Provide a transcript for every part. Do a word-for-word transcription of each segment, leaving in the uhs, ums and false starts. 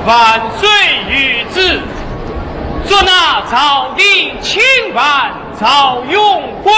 万岁御旨，捉拿朝廷钦犯赵永贵。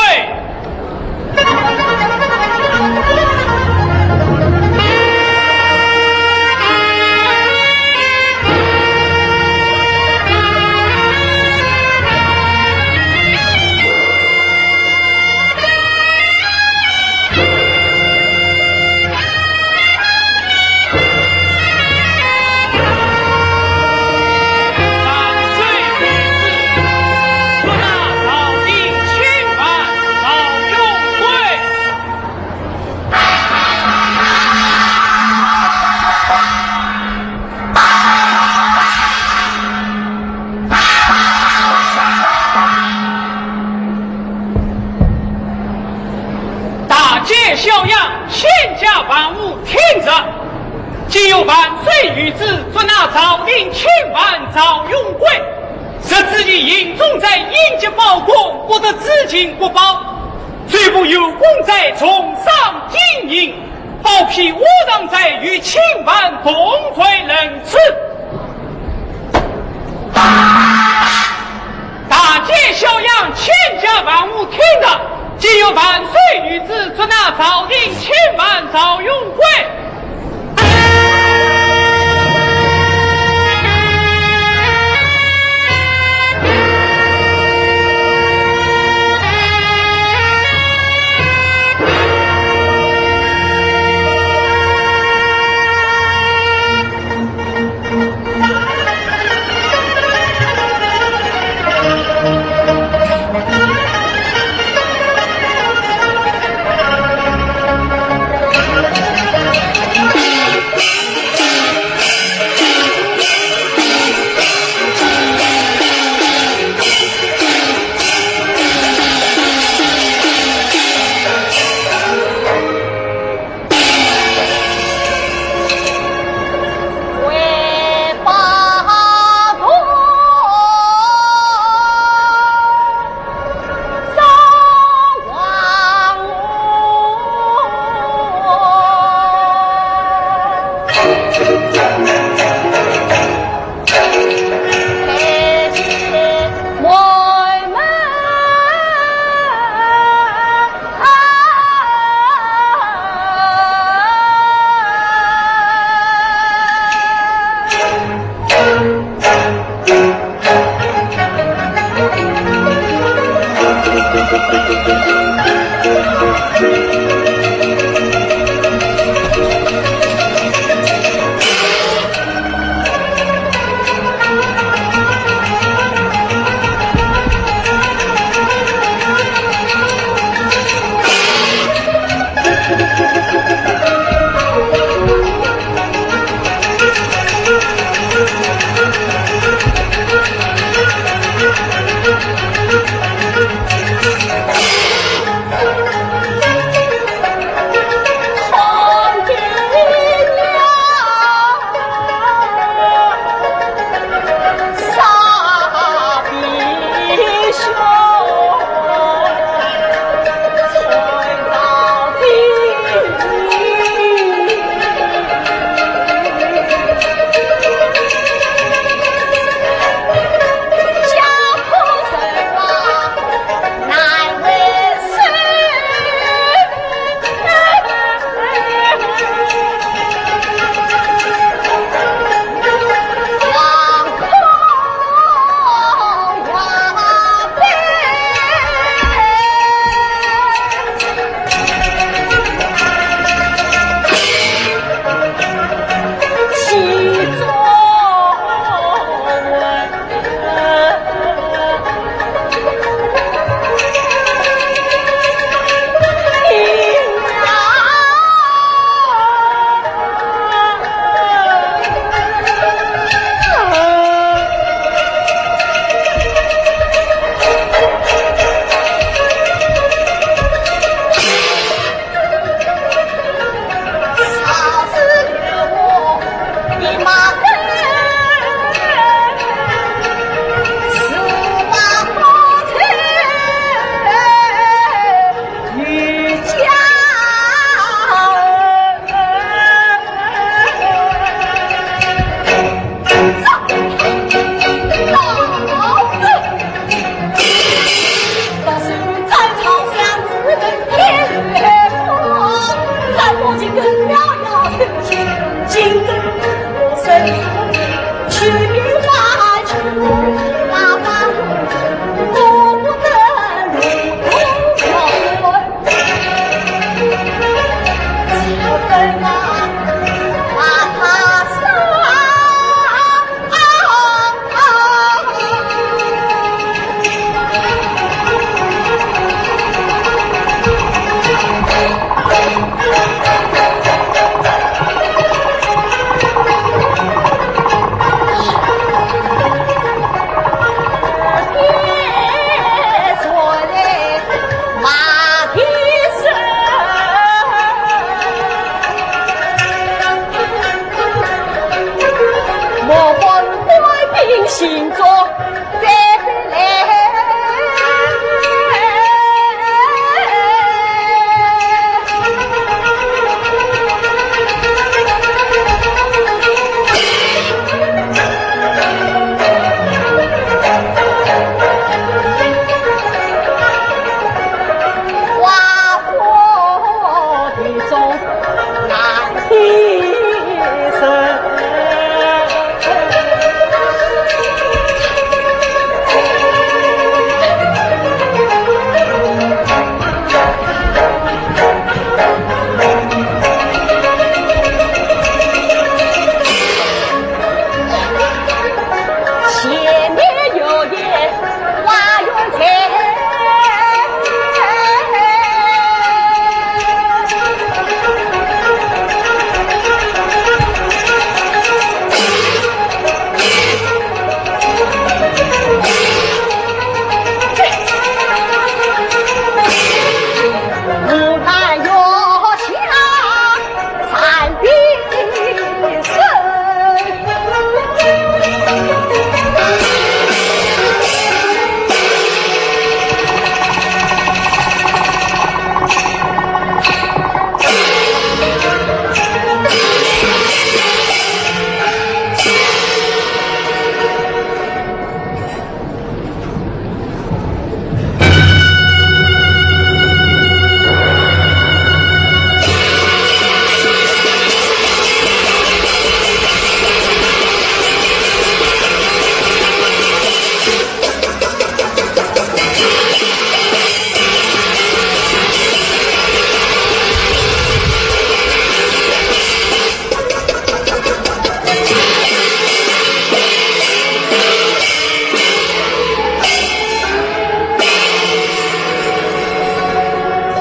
大街小巷，千家万户听着，今有万岁御旨，捉拿朝廷钦犯赵永贵，说是其行踪在应急保供，不得知情国宝，罪部有功在重赏金刑， 包庇窝藏在与钦犯同罪人士。大街小巷，千家万户听着，今有万岁御旨，捉拿朝廷钦犯赵永贵。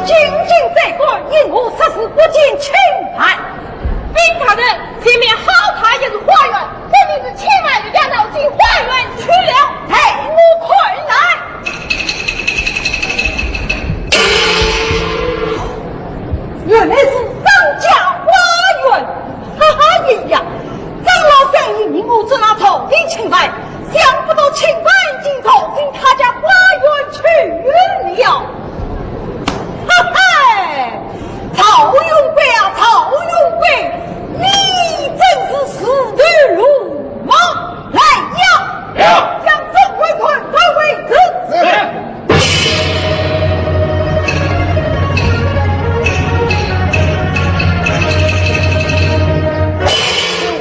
进京斩官，因何失事不见钦犯？禀大人，前面好大一座花园，分明是钦犯要闹进花园去了。待我看来。原来是张家花园。哈哈呀呀，张老三爷命我捉拿朝廷钦犯，想不到钦犯竟逃进他家花园去了。哈哈，赵云贵啊，赵云贵，你真是自投罗网。来呀，了。将众围困，围困。是。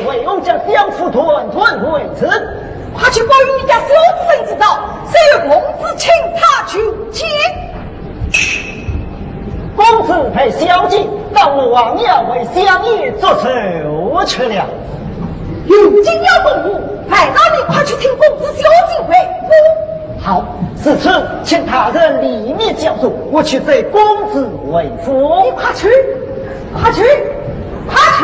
为何将相府团团围住？快去报与你家小姐知道，说有公子请她求见。公子陪小姐到王爷为相爷祝寿去了。如今要动武，还望你快去请公子小姐回府。好，如此，请大人里面交坐，我去接公子回府。你快去。 快去，快去！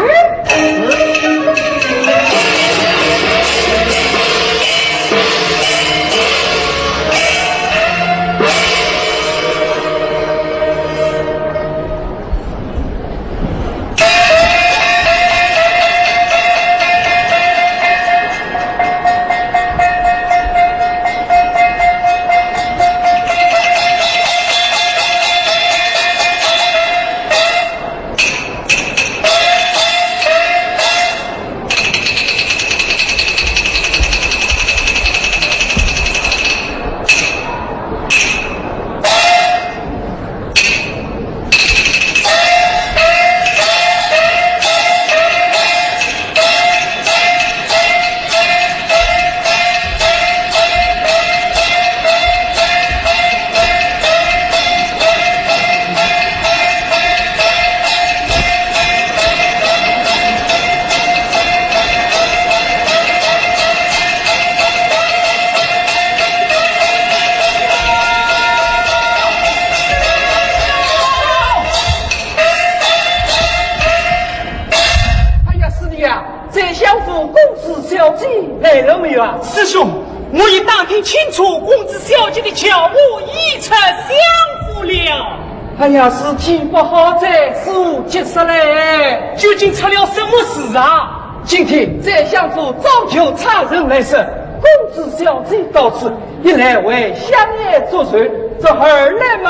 哎呀，师弟啊， 宰相府公子小姐来了没有啊？师兄，我已打听清楚，公子小姐的轿马已出相府了。哎呀，事体不好哉，事急煞来。究竟出了什么事啊？今天宰相府早就差人来说，公子小姐到此，一来为香烟祝寿，这二来嘛，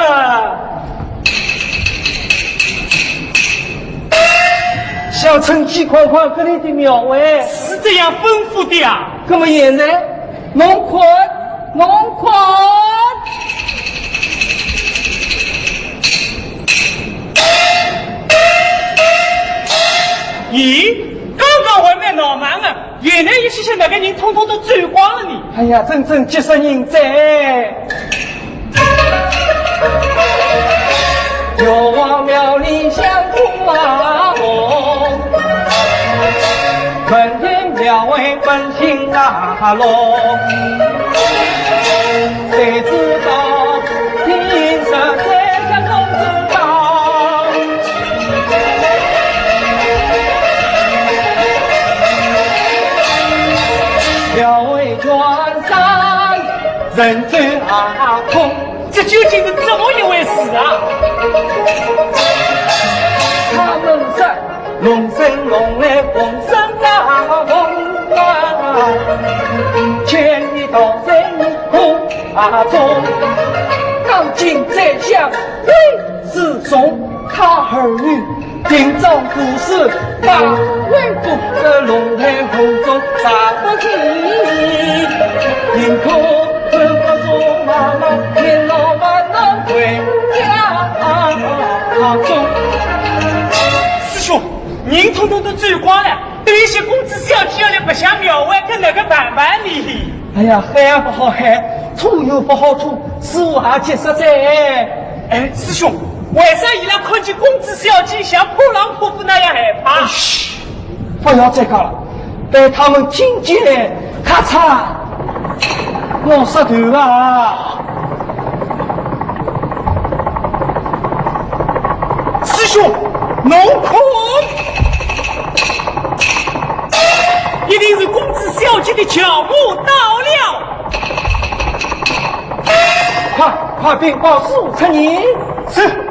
想趁机看看搿里的庙会。是这样吩咐的啊。那么现在，侬看，侬看。咦，刚刚还蛮闹猛啊， 现在一歇歇，那个人统统都走光了呢。哎呀，真正急煞人哉！这究竟是怎么一回事啊？师兄，人统统都走光了，等一歇公子小姐要来白相庙会，搿哪个办法呢？哎呀，喊也勿好喊，拖也勿好拖，师傅也急煞哉。哎，师兄，为啥伊拉看见公子小姐像破狼破虎那样害怕？嘘，不要再讲了，被他们听见，咔嚓，我杀头啊！师兄，侬看，一定是公子小姐的轿马到了。快，快禀告师父，出迎。是。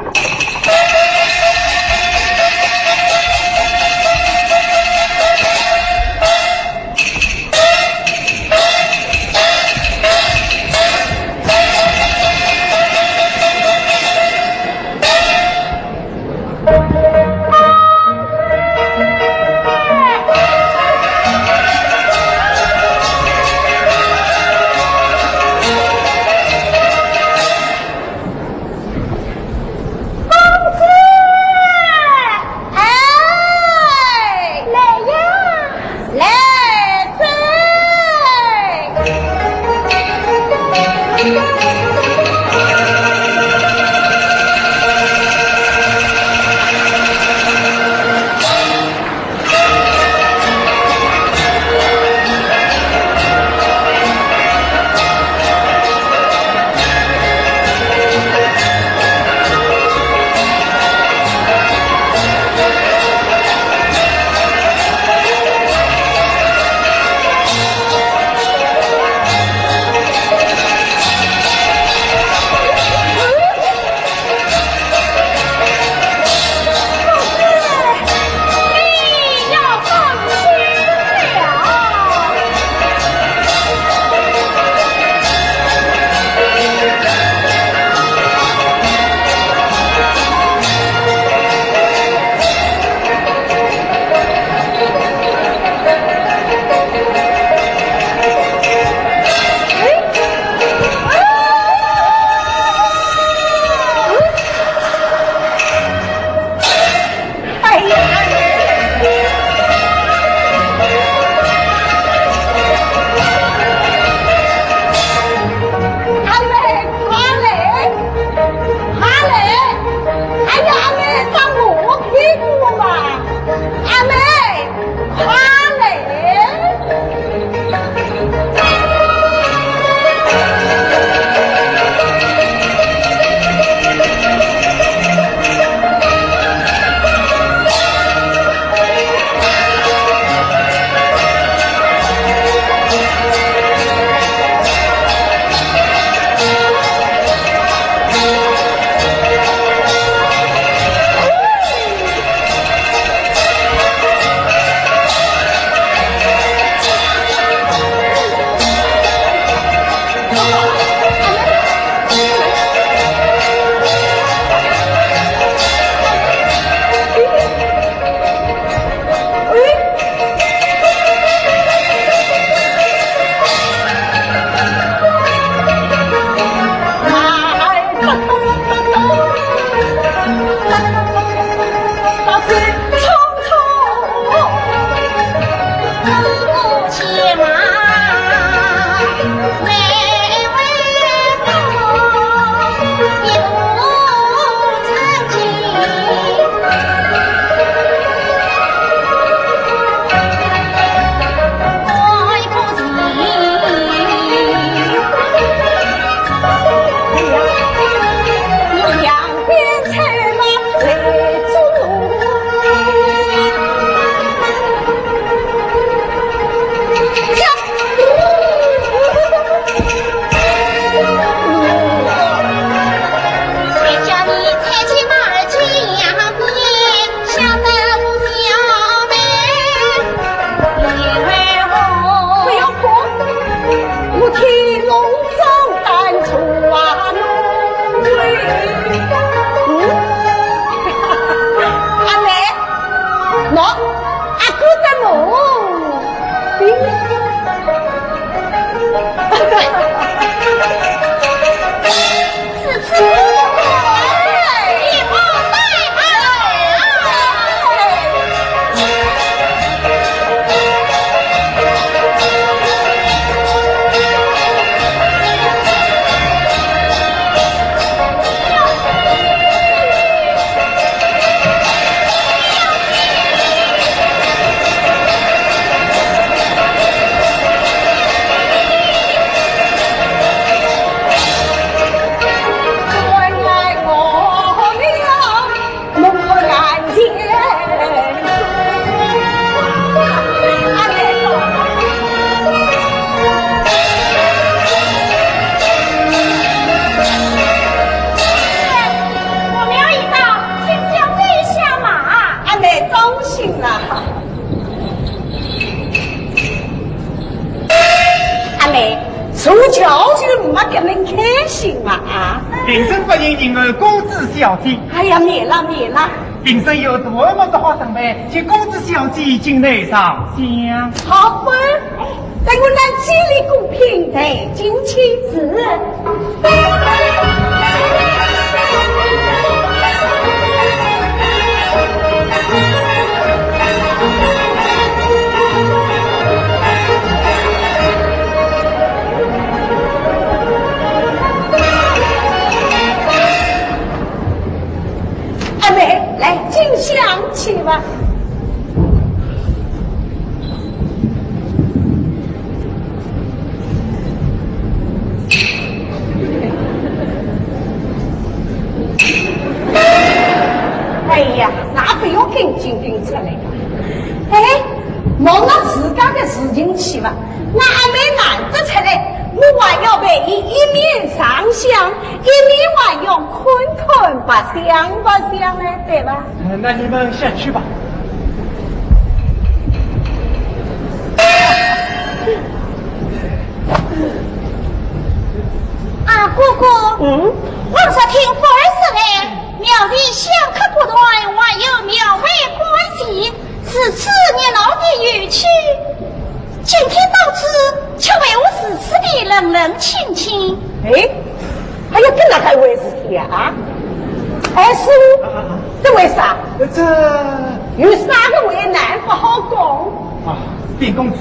不要哭，我替侬 嗯？阿妹，喏，阿哥在弄。我们要一道，先下跪下马。阿妹，当心啦！阿妹，受教就没搿能开心啊！啊！平生不应，迎候公子小姐。哎呀，免了，免了。 平生有大案么个好准备，请公子小姐进内上厢。好吧，等我拿几粒供品带进去。是。阿妹，来，进厢去吧。哎呀，那不要紧，紧紧出来吧。哎，忙忙自家的事情去吧。 那阿妹难得出来，我还要陪伊一面上香，一面还要看看白相白相呢，对吧？呃，那你们下去吧。啊，哥哥，嗯？我是听夫人说嘞，苗人香客不断，还有苗妹关系，如此热闹的园区， 今天到此，却为何如此的冷冷清清？哎，哎呀，搿哪还回事体啊？哎，师傅，啊，这为啥？这有啥个为难不好讲？啊，禀公子，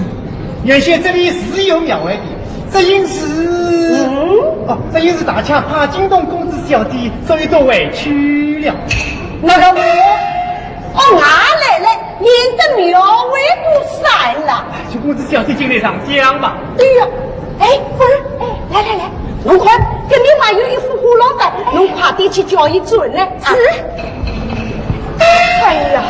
原先这里是有庙会的，只因是，嗯？哦，只因是大家怕惊动公子小姐，所以都回去了。那个我，哦，俺来了。 免得庙会都散了。请公子小姐进内上香吧。对呀，哎，夫人，哎，来来来，侬看，搿面还有一副花篮子，侬快点去叫伊转来啊。是。哎呀，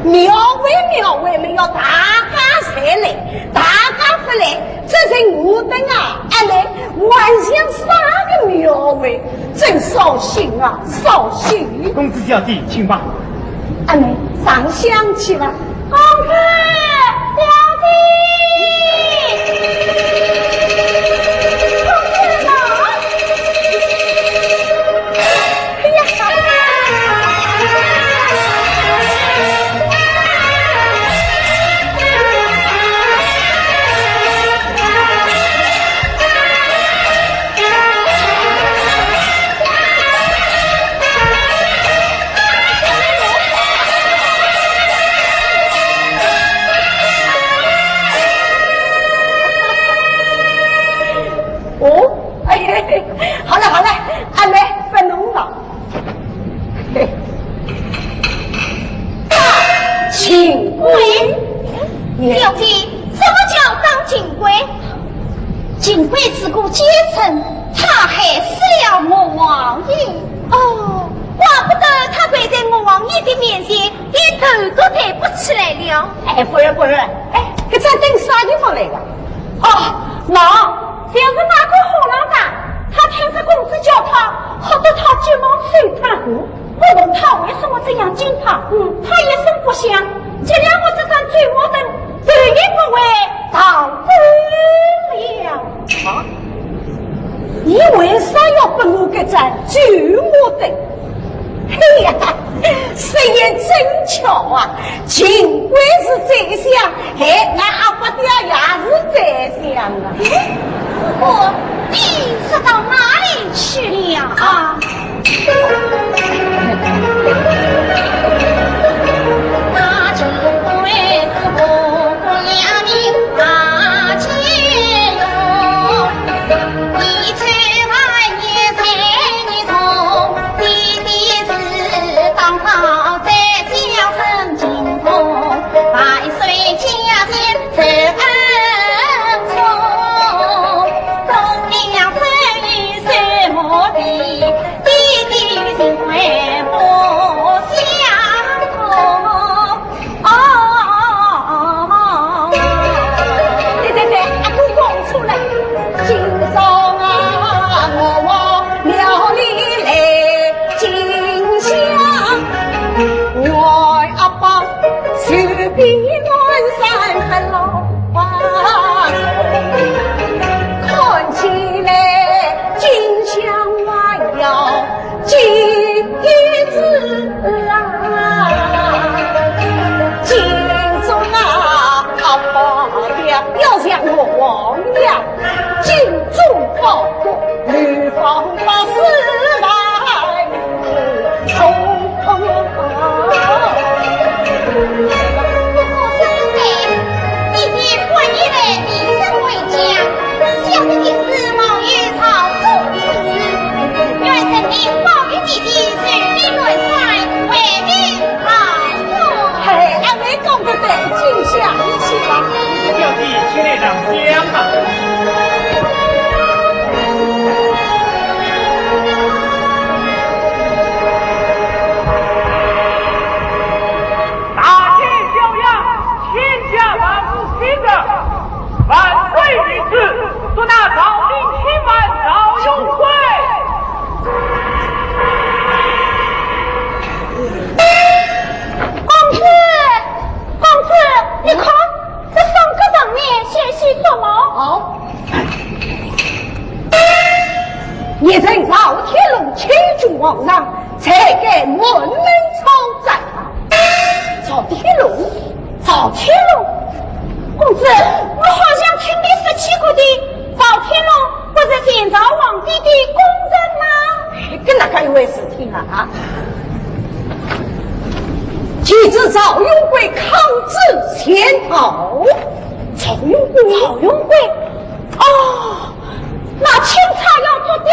庙会庙会，么要大家侪来，大家勿来，这人我等啊，哎来，还像啥个庙会？ 真扫兴啊，扫兴！公子小姐，请吧。阿妹，上香去吧。公子小姐，公子老是个奸臣，他害死了我王爷。哦，怪不得他跪在我王爷的面前，连头都抬不起来了。哎，夫人，夫人，哎，搿盏灯啥地方来的？哦，喏，就是那个货郎打，他听着公子叫他，吓得他急忙收炭火。我问他为什么这样惊怕，嗯，他一声不响，结了我这盏追魔灯，头也不回，逃走了。啊？你为啥要拨我搿盏追魔灯？哎呀，说也真巧啊！ 尽管是宰相，哎，那阿伯爹也是宰相啊。哎，不过你说到哪里去了啊？哦，对对对，阿哥讲错了。今朝啊，我往庙里来进香，我阿爸随便俺三分老啊，看起来进香还要 金子啊，金钟啊，阿爸爹要像我王爷，金钟宝国，女方把四大通通。不过三岁，你爹不愿意来，你身为将，想的就是毛有朝中之事。 愿神灵保佑弟弟顺利元帅，回兵讨宋。嘿，阿妹讲得对，进香去吧。小弟前来上香吧。大街小巷，天下万物兴盛。 万岁御旨，速拿赵林请犯赵永贵。公子，公子，你看，这三个上面鲜血淋淋。好。你趁赵天龙欺君罔上，才敢满门抄斩啊！赵天龙？ 赵天龙？公子，我好像听你说起过的，赵天龙不是前朝皇帝的功臣吗？搿哪哼一回事体啊？啊？其实赵永贵抗旨潜逃。赵永贵？赵永贵？哦，那钦差要捉的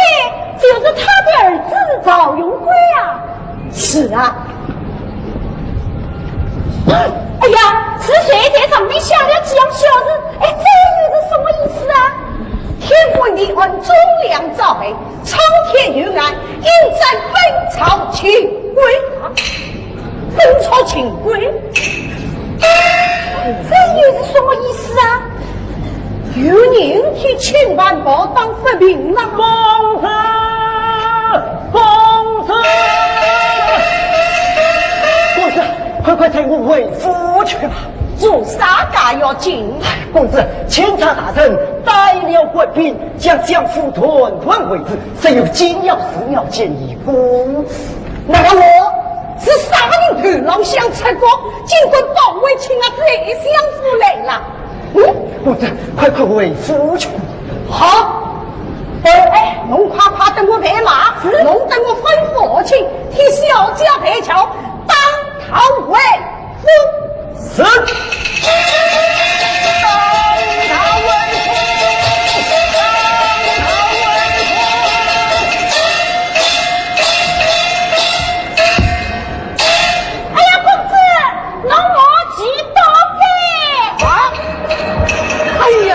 就是他的儿子赵永贵啊。 是啊。哎呀，是谁在上面下了这样小字？哎，这又是什么意思啊？天官的按忠良招牌，苍天有眼，应斩本朝清官。本朝清官？这又是什么意思啊？ 有人替钦差保当不平了。公子，公子！公子，快快随我回府去吧。做啥介要紧？公子，钦差大人带了官兵，将相府团团围住，只有紧要事要见一公子。那个我是啥人头脑想出国，竟敢保卫亲啊，这相府来了？ 嗯，公子，快快回府去。好。哎，侬快快等我备马，是。侬等我吩咐后勤，替小姐备轿，打道回府。是。打道回府，打道回府。 哎呀，公子，侬莫急，宝贝。啊？哎呀！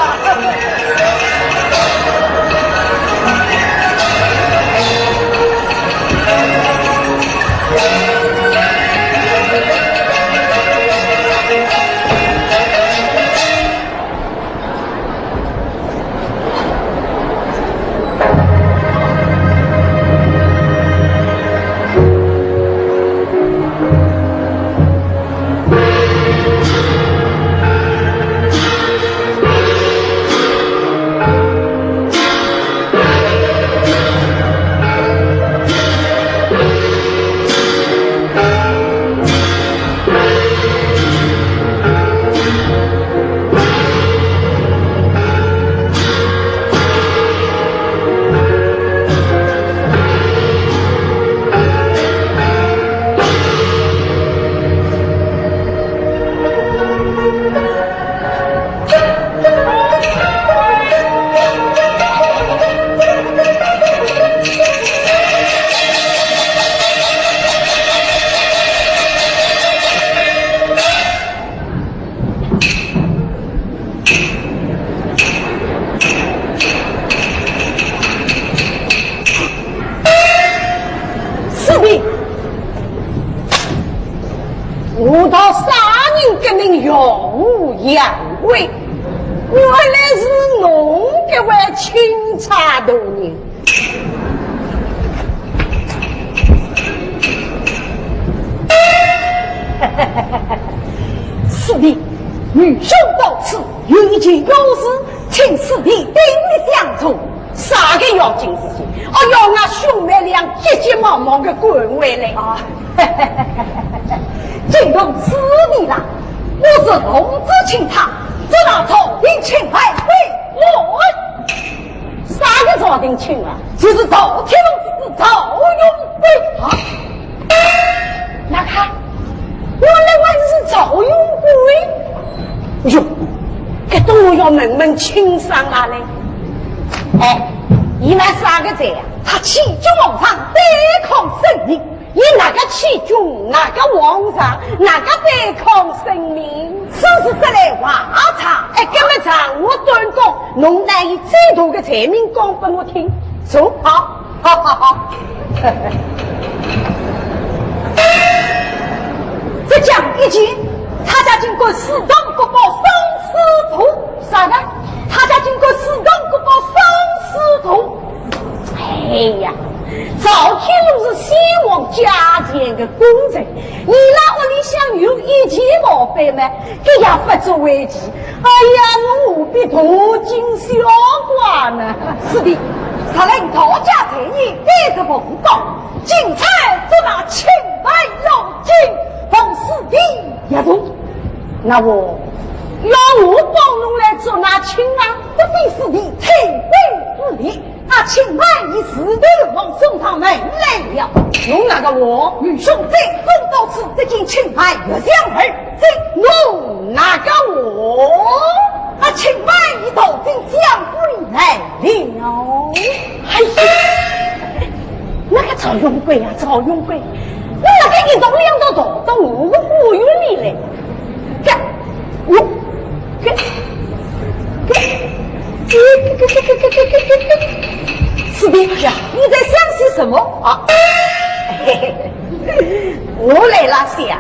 杨贵，原来是侬搿位钦差大人。师弟，愚兄到此有一件要事，请师弟鼎力相助。 啥个要紧事情？哦哟，俺兄妹俩急急忙忙个赶回来。啊，惊动师弟啦！我是龙子钦差，捉拿朝廷钦犯。喂，喂，啥个朝廷钦犯？就是赵天龙之子赵永贵啊！那看，原来还是赵永贵。哟，搿等我要问问清爽啊嘞。 哎，伊拿啥个罪啊？他欺君罔上，对抗圣明。伊哪个欺君，哪个罔上，哪个对抗圣明？此事说来话长。哎，搿么长话短讲，侬拿伊最大个罪名讲拨我听。说，好，好，好，好。只讲一件，他家竟敢私藏国宝生死簿。啥个？他家竟敢私藏国宝生死簿？ 哎呀，赵天龙是先王家传个功臣，伊拉屋里向有一件宝贝嘛，搿也不足为奇。哎呀，我何必大惊小怪呢？是的，若论道家才艺，乃是文高，钦差捉拿钦犯要紧，奉师弟一重。那我，要我帮侬来捉拿钦犯，不比师弟推扳之力。 啊，钦犯已自投罗网，送上门来了。侬哪个话？愚兄在公道处，只见钦犯越墙而进。侬哪个话？啊，钦犯已逃进江湖里来了。哎呀，那个赵永贵呀，赵永贵，侬哪个一刀两刀逃到我个花园里来？ 这，我，这，这，师弟呀，你在想些什么啊？我来了想，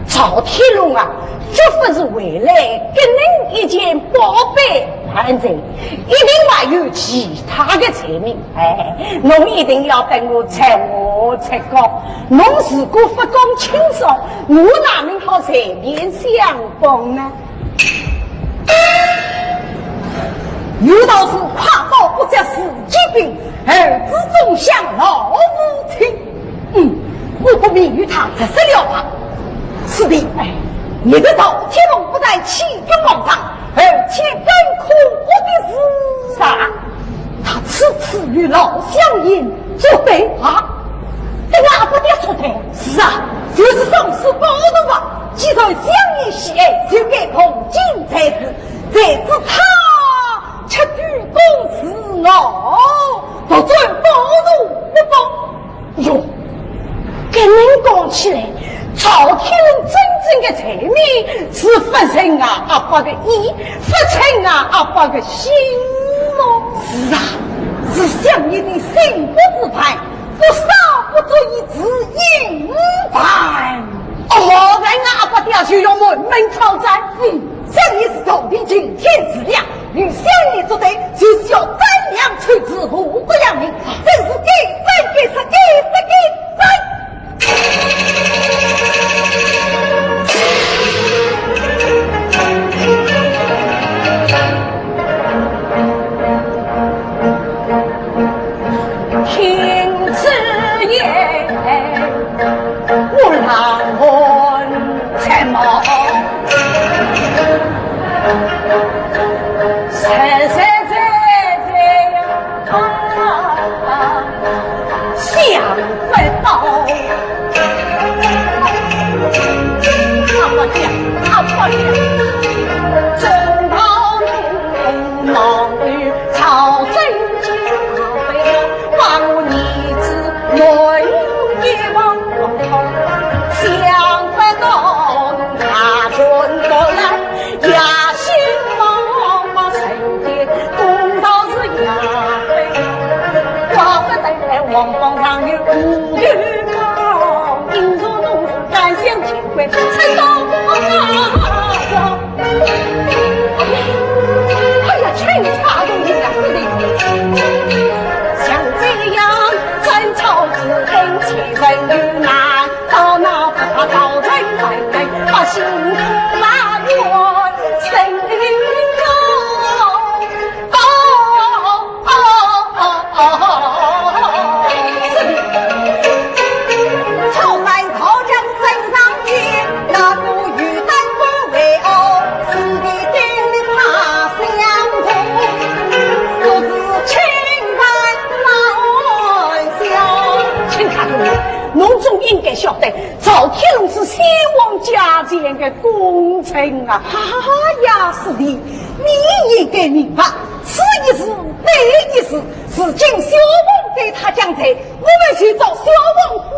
赵天龙啊，绝不是为了搿能一件宝贝犯罪，一定还有其他的罪名。哎，侬一定要等我再我再讲，侬如果不讲清爽，我哪能好随便相 帮呢？有道是快刀不折自己柄，儿子总想老父亲。嗯，我不免与他直说了吧。师弟，哎，你的赵天龙不但欺君罔上，而且更可恶的是啥？他次次与老相爷作对啊！跟俺阿伯爹作对？是啊，就是生死保头啊！既然相爷喜爱，就该同情才是。谁知他却居功自傲，独占宝座不保。哟，搿能讲起来，赵天龙真正的罪名是不认俺阿伯的义，不称俺阿伯的心咯。是啊，是相爷的心腹之患， 不杀不足以自引犯。哦，莫非俺阿伯爹就要满门抄斩？嗯，相爷是朝廷青天之亮，与相爷作对，就是要斩将出子，祸国殃民，真是该斩该杀，该杀该斩！ 听此言，我老恨在毛。谁谁谁谁呀，想不到。阿伯娘，阿伯娘，正道路 忙于朝政交杯，把我儿子难以忘怀。想不到他转过来，野心勃勃，成天公道是也非。怪不得王榜上有五个高，因着侬是敢想乾坤，才到不好。哎呀，钦差大人啊，是的。像这样争吵之间，欺人又难，到哪不怕遭人责备，百姓埋怨谁人哟？哦，哦，哦，哦，哦，是的。出来讨将身上的那个 钦差大人，侬总应该晓得，赵天龙是先王家前的功臣啊。哎呀，师弟，你应该明白，此一事，彼一事，如今小王对他将在， 我们去找小王府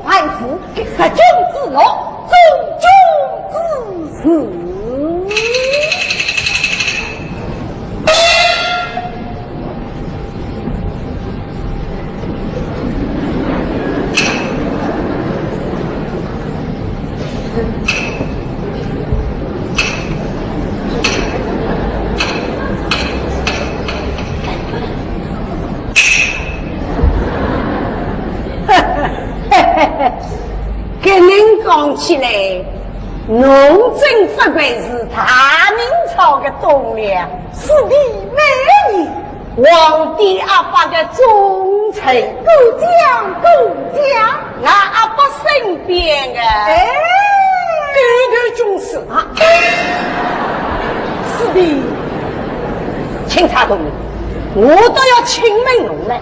办事，这就是了，中军之事。搿能讲起来，侬真不愧是大明朝的栋梁。师弟美言。皇帝阿爸的忠臣。过奖，过奖。俺阿爸身边的，哎，狗头军师啊。师弟，钦差大人，我倒要请问侬了。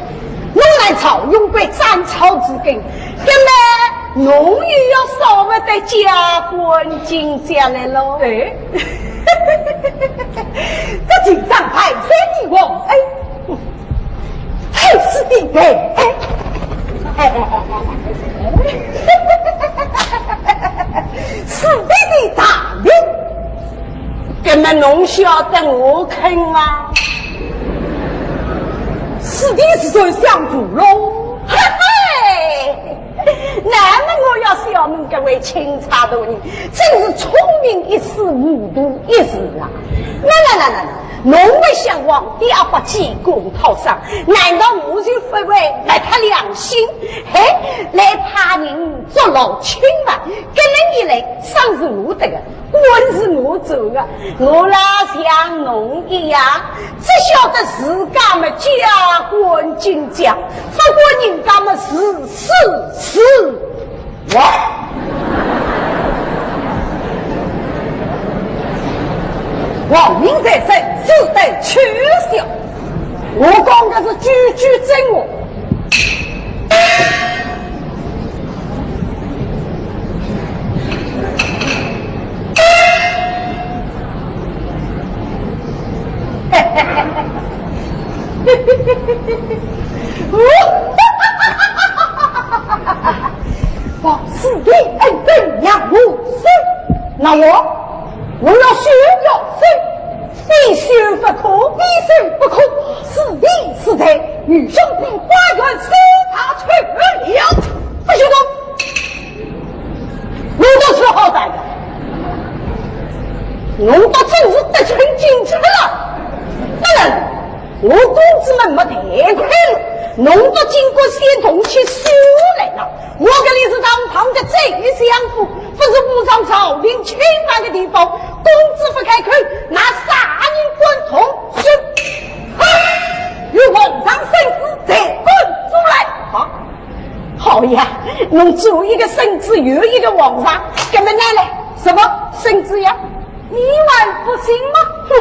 侬来朝，用过斩草除根，搿么侬又要少勿得加官进爵了咯。哎，这请上泰山的皇恩，太师的恩，哎，师弟的大名。 搿么侬晓得我肯吗？师弟是算想不咯。嘿嘿，那么我要笑问各位钦差大人，真是聪明一时，糊涂一时啊！那那那那那，侬勿想皇帝阿爸建功讨赏，难道我就勿会昧脱良心，嘿，来派人捉老钦吗？搿能一来，赏是我得的， 官是我做的，我啦像侬一样，只晓得自家么加官进爵，不过人家么是是是，我皇命在身，只得取消。我讲的是句句真话。 王师弟恩准让我死，那我，我要死要死，非死不可，非死不可。师弟死罪，愚兄弟花园随他去了。不许动！侬倒是好歹的，侬倒真是得寸进尺了。当然， 我公子们没带快了，弄得金国先动起手来了。我搿里是堂堂的宰相府，不是武上朝廷钦犯的地方。公子不开口，拿啥人管痛？是，哈，有皇上圣旨，再滚出来。啊，好呀，侬做一个圣旨，又一个皇上，搿么拿来，什么圣旨呀？ 你还不信吗？哼！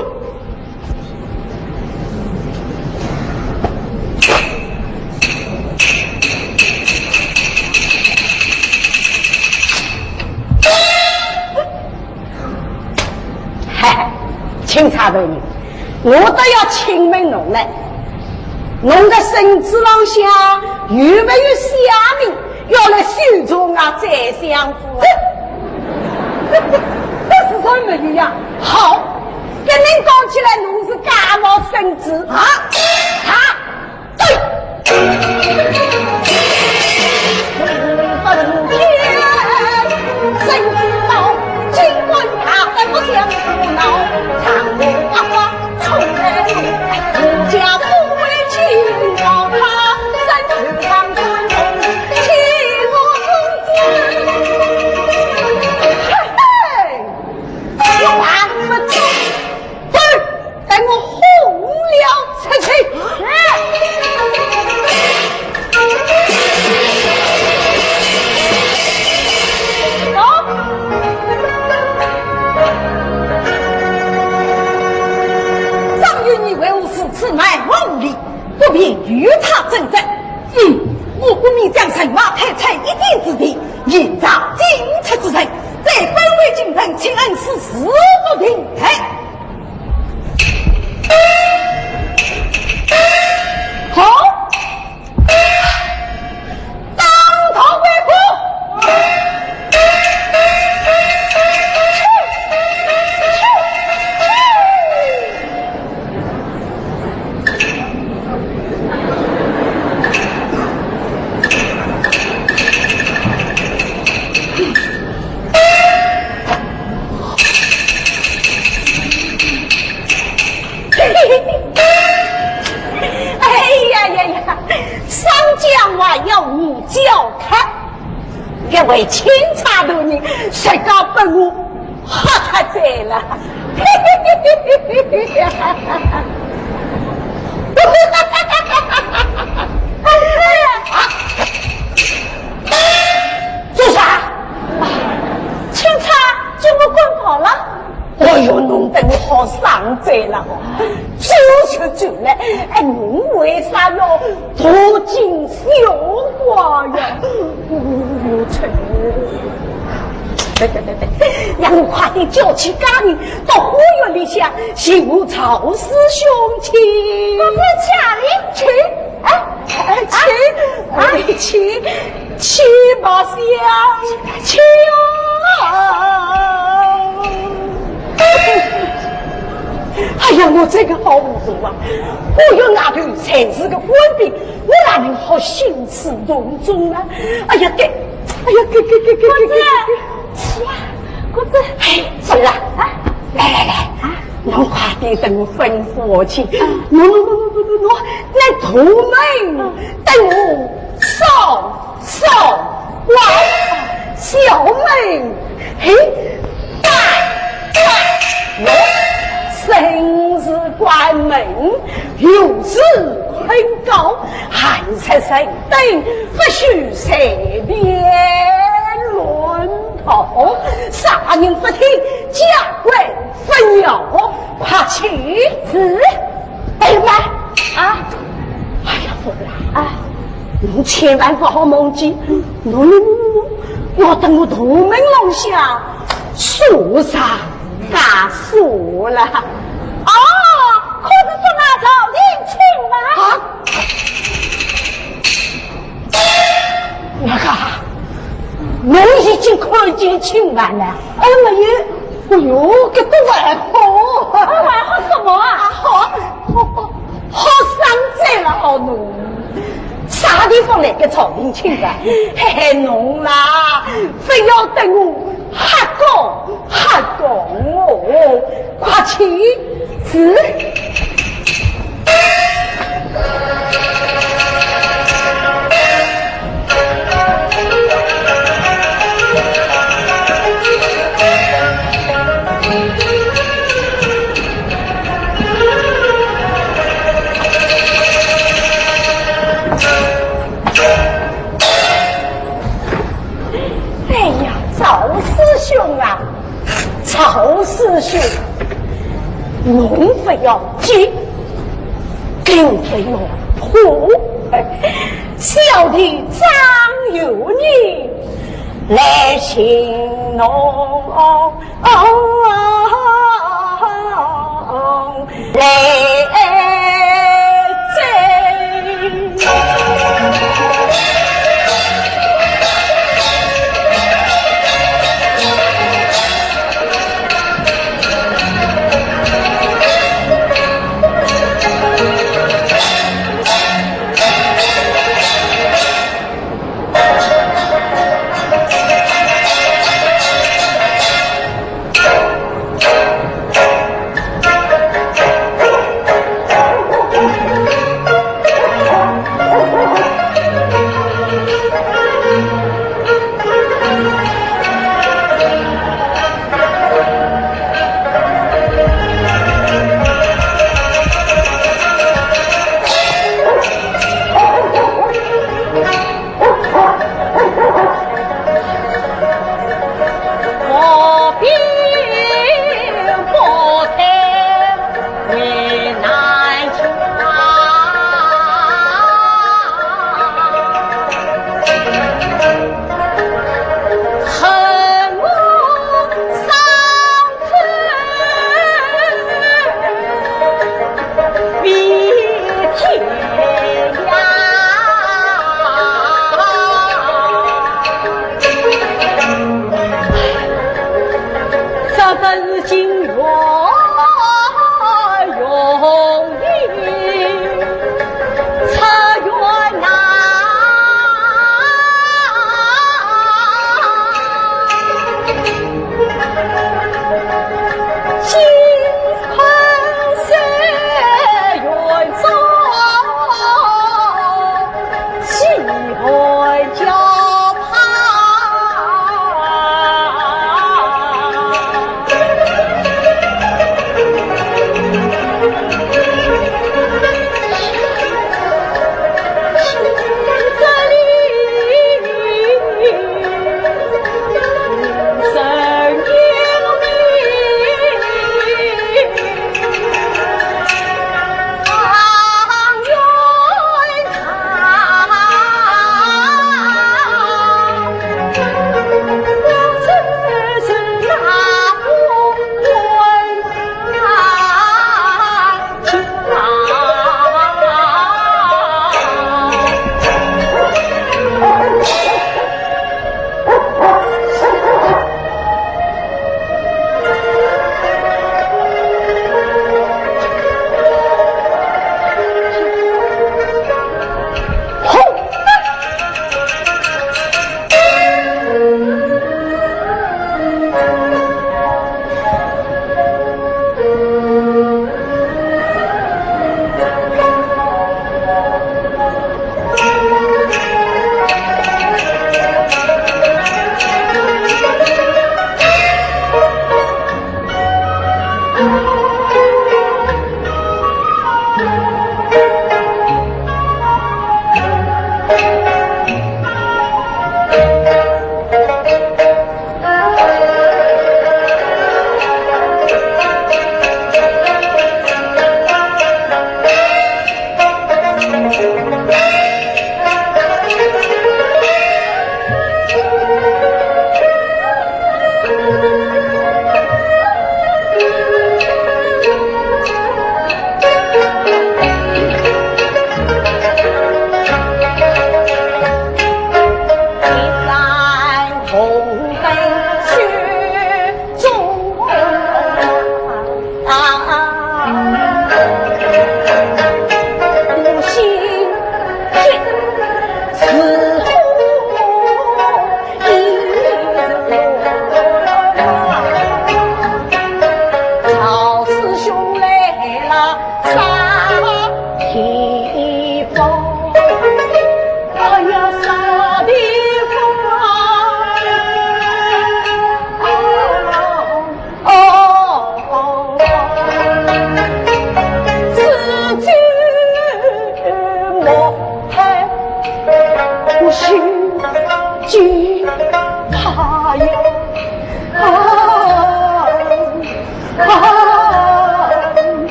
嘿嘿，钦差大人，我倒要请问侬了，侬的圣旨浪向有没有写明 要来修正啊，宰相府啊。这，这是什么呀？好，搿能讲起来，侬是假冒圣旨啊？啊，对。圣旨到，尽管假的不像胡闹，他与他争执。嗯，我不免将人马排在一点之地，严查进出之人，在本位京城请恩师自作定夺。好，当头回府。哎呀呀呀，上讲话要你教他，这位钦差大人，谁敢不我 哈哈，对了。做啥？钦差，怎么滚跑了？哎呦，弄得我好伤心了。 走出去了，哎，侬为啥要大惊小怪呀？哎呦，切！对对对对，让我快点叫起家人，到花园里向寻我赵师兄去。我在家里去。哎，哎，去，哎，去。 去吧，相去啊！哎呀，我这个好糊涂啊！我要拿头才是个官兵，我哪能好兴师动众呢？哎呀，该，哎呀，该，该，该，该，该，该，该。去啊，公子。哎，走了啊！来来来，啊，侬快点等我吩咐我去。啊。喏喏喏喏喏喏，那头门，嗯，等我上 少管小门，嘿，大大我生是关门，有时困高，寒食生等，不许随便乱跑。啥人不听，加官 勿要，快去！是。哎呀妈！啊！哎呀，不啦！啊！侬千万不好忘记，侬，侬，侬，侬，要等我大门浪向锁上枷锁了。哦，可是说那朝廷钦犯？啊？ 那个，侬已经看见钦犯了？哎，没有。哎呦，搿个还好。啊，还好什么啊？啊，好，好，好，好伤心了，好侬。啥地方来个朝廷钦犯？嘿嘿，侬啦，非要等我瞎讲，瞎讲哦。 快去！是。哎呀，赵师兄啊！ 赵师兄，侬不要急，更不要怕，小弟张有礼来寻侬。 来哉。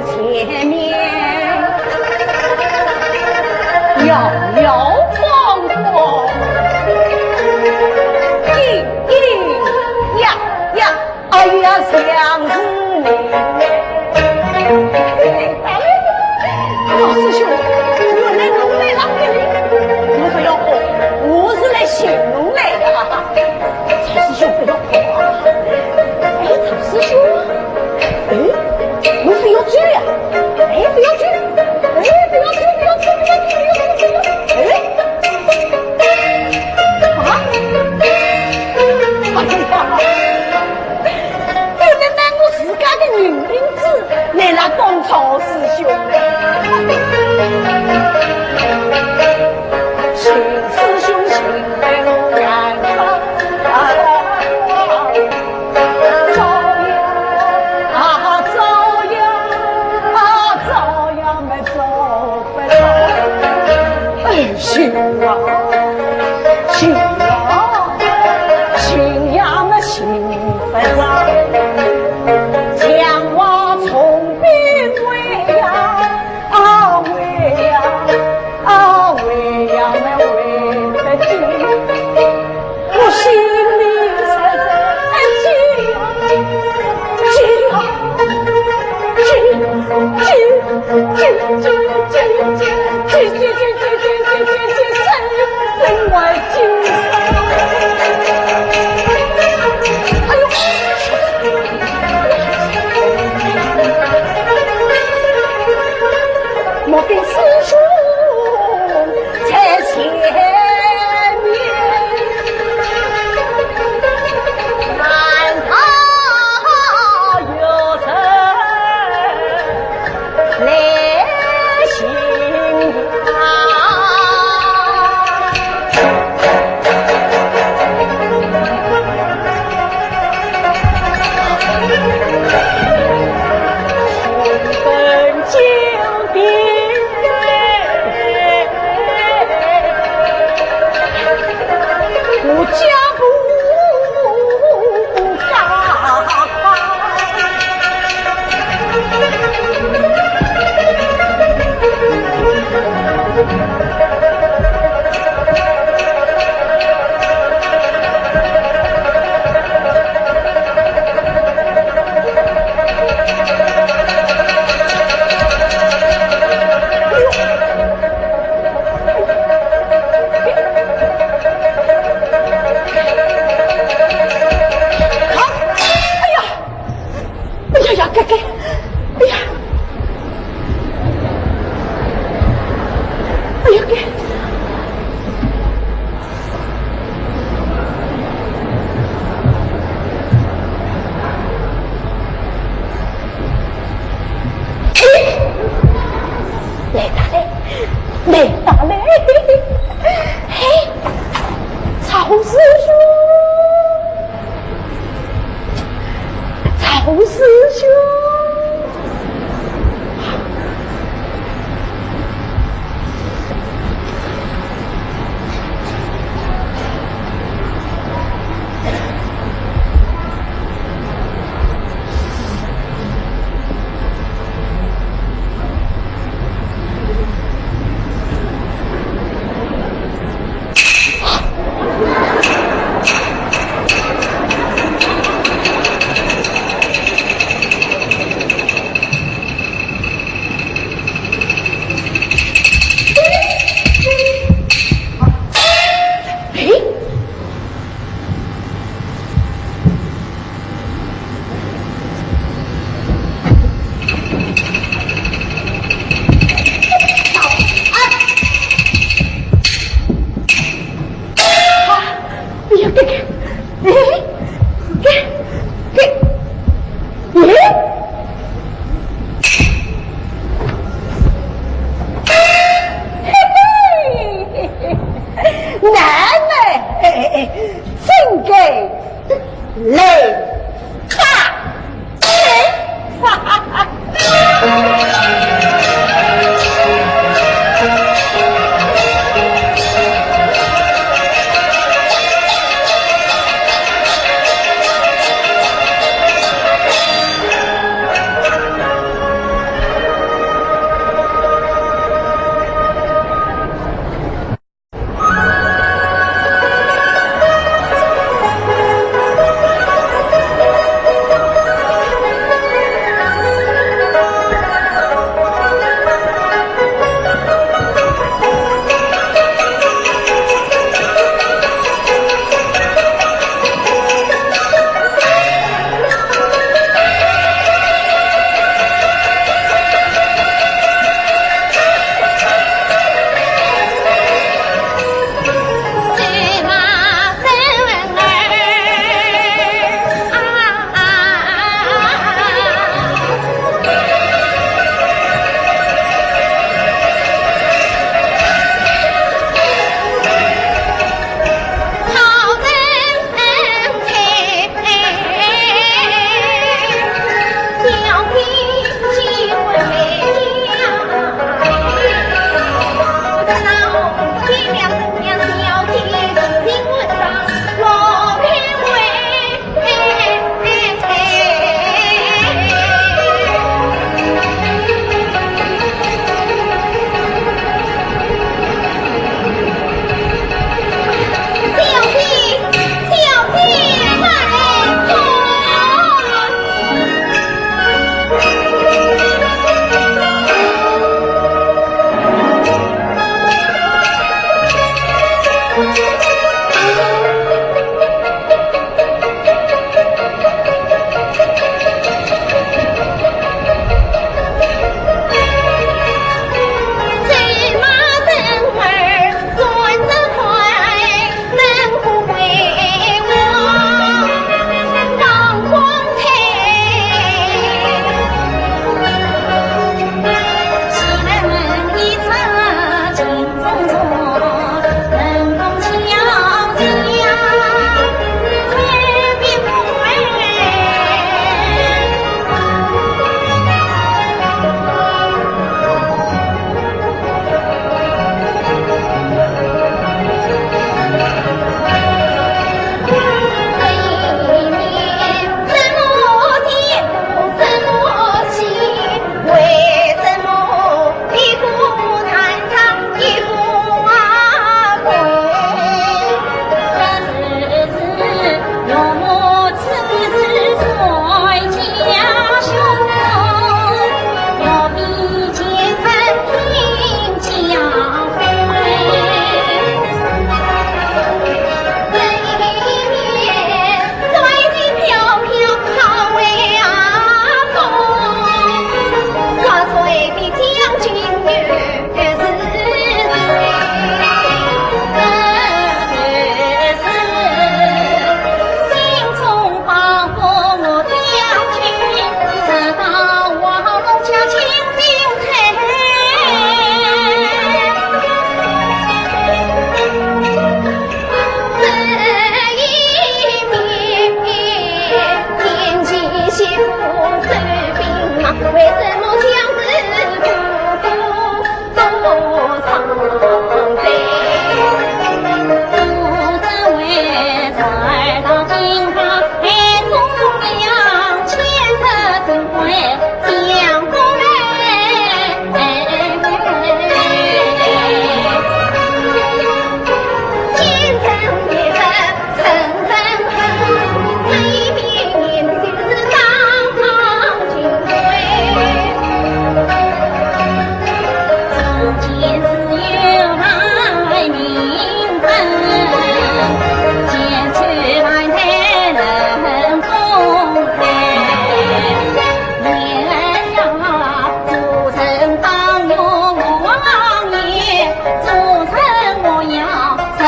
前面摇摇晃晃，咿咿呀呀，哎呀，像是你。老师兄，原来侬来了。我不要慌，我是来寻侬来的。 老师兄，不要慌啊。哎，老师兄，哎，侬不要走呀。哎，不要走。哎，不要走，不要走，不要走，不要走，不要走。哎，啊？哎呀，不能拿我自家的人命子来了当老师兄。寻师兄寻得我眼花。 哎，寻啊，寻啊，寻呀么寻不着，像我从兵回呀，啊，回呀。 啊，回呀么回不及，我心里实在急呀，急呀，急，急，真为急。哎呦！ 莫非师兄在前面？难道有人来寻啊？ 哎呀！ 哎呀呀，该，该，哎呀，哎呀，该。哎，来哒嘞，来哒嘞，嘿，曹师兄。 曹师兄。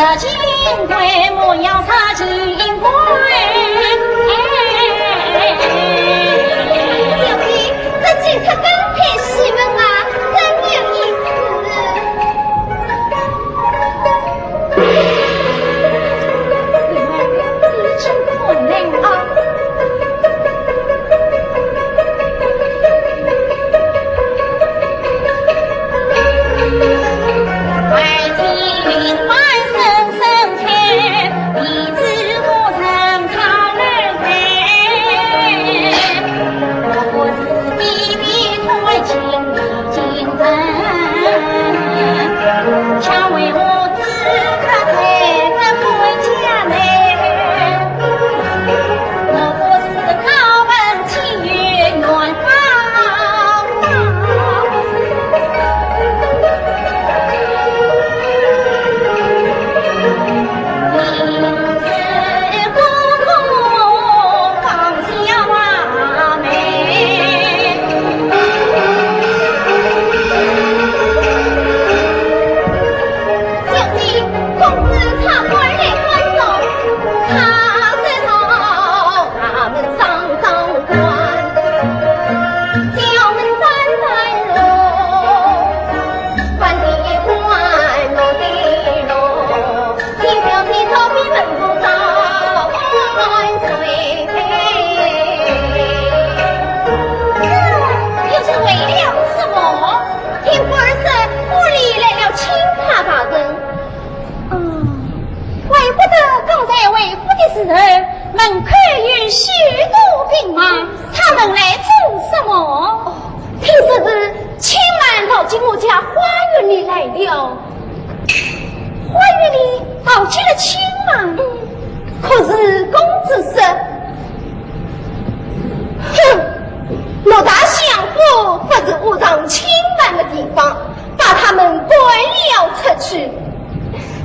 小姐，这警察刚才审问啊，真有意思。又是为了什么？听官说府里来了钦差大人。嗯，怪不得刚才回府的时候，门口有许多兵马，他们来做什么？哦，听说是钦差跑进我家花园里来了。花园里跑进了钦差？嗯，可是公子说，哼，陆大相府不是窝藏钦差的地方，把他们赶了出去。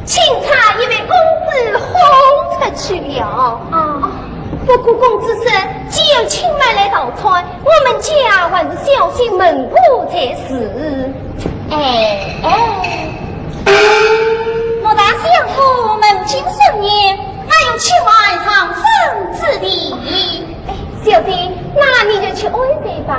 钦差已被公子轰出去了。啊，不过公子说，既有钦差来逃窜，我们家还是小心门户才是。哎，哎。陆大相府门禁森严，哪有欺瞒上身之地？哎，小姐，那你就去安睡吧。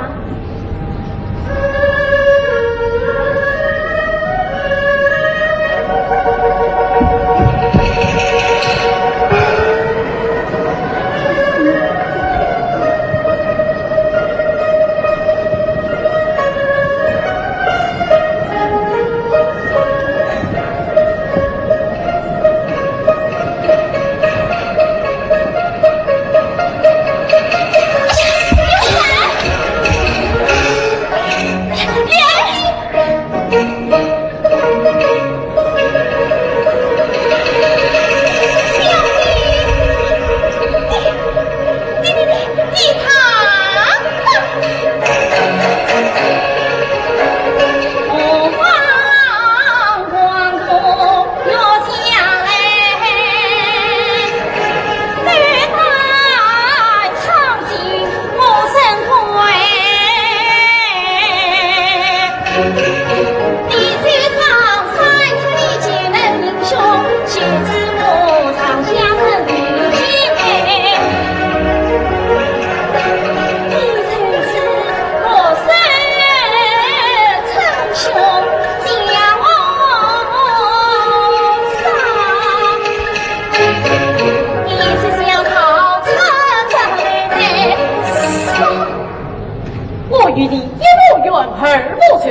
与你一无冤二无仇，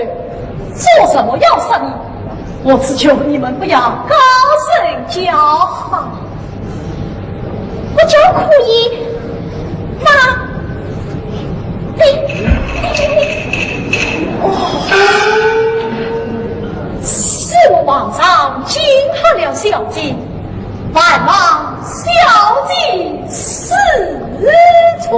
做什么要杀你？我只求你们不要高声叫好。不叫可以，那你，你，你，你，哦，是我皇上惊吓了小姐，万望小姐恕罪。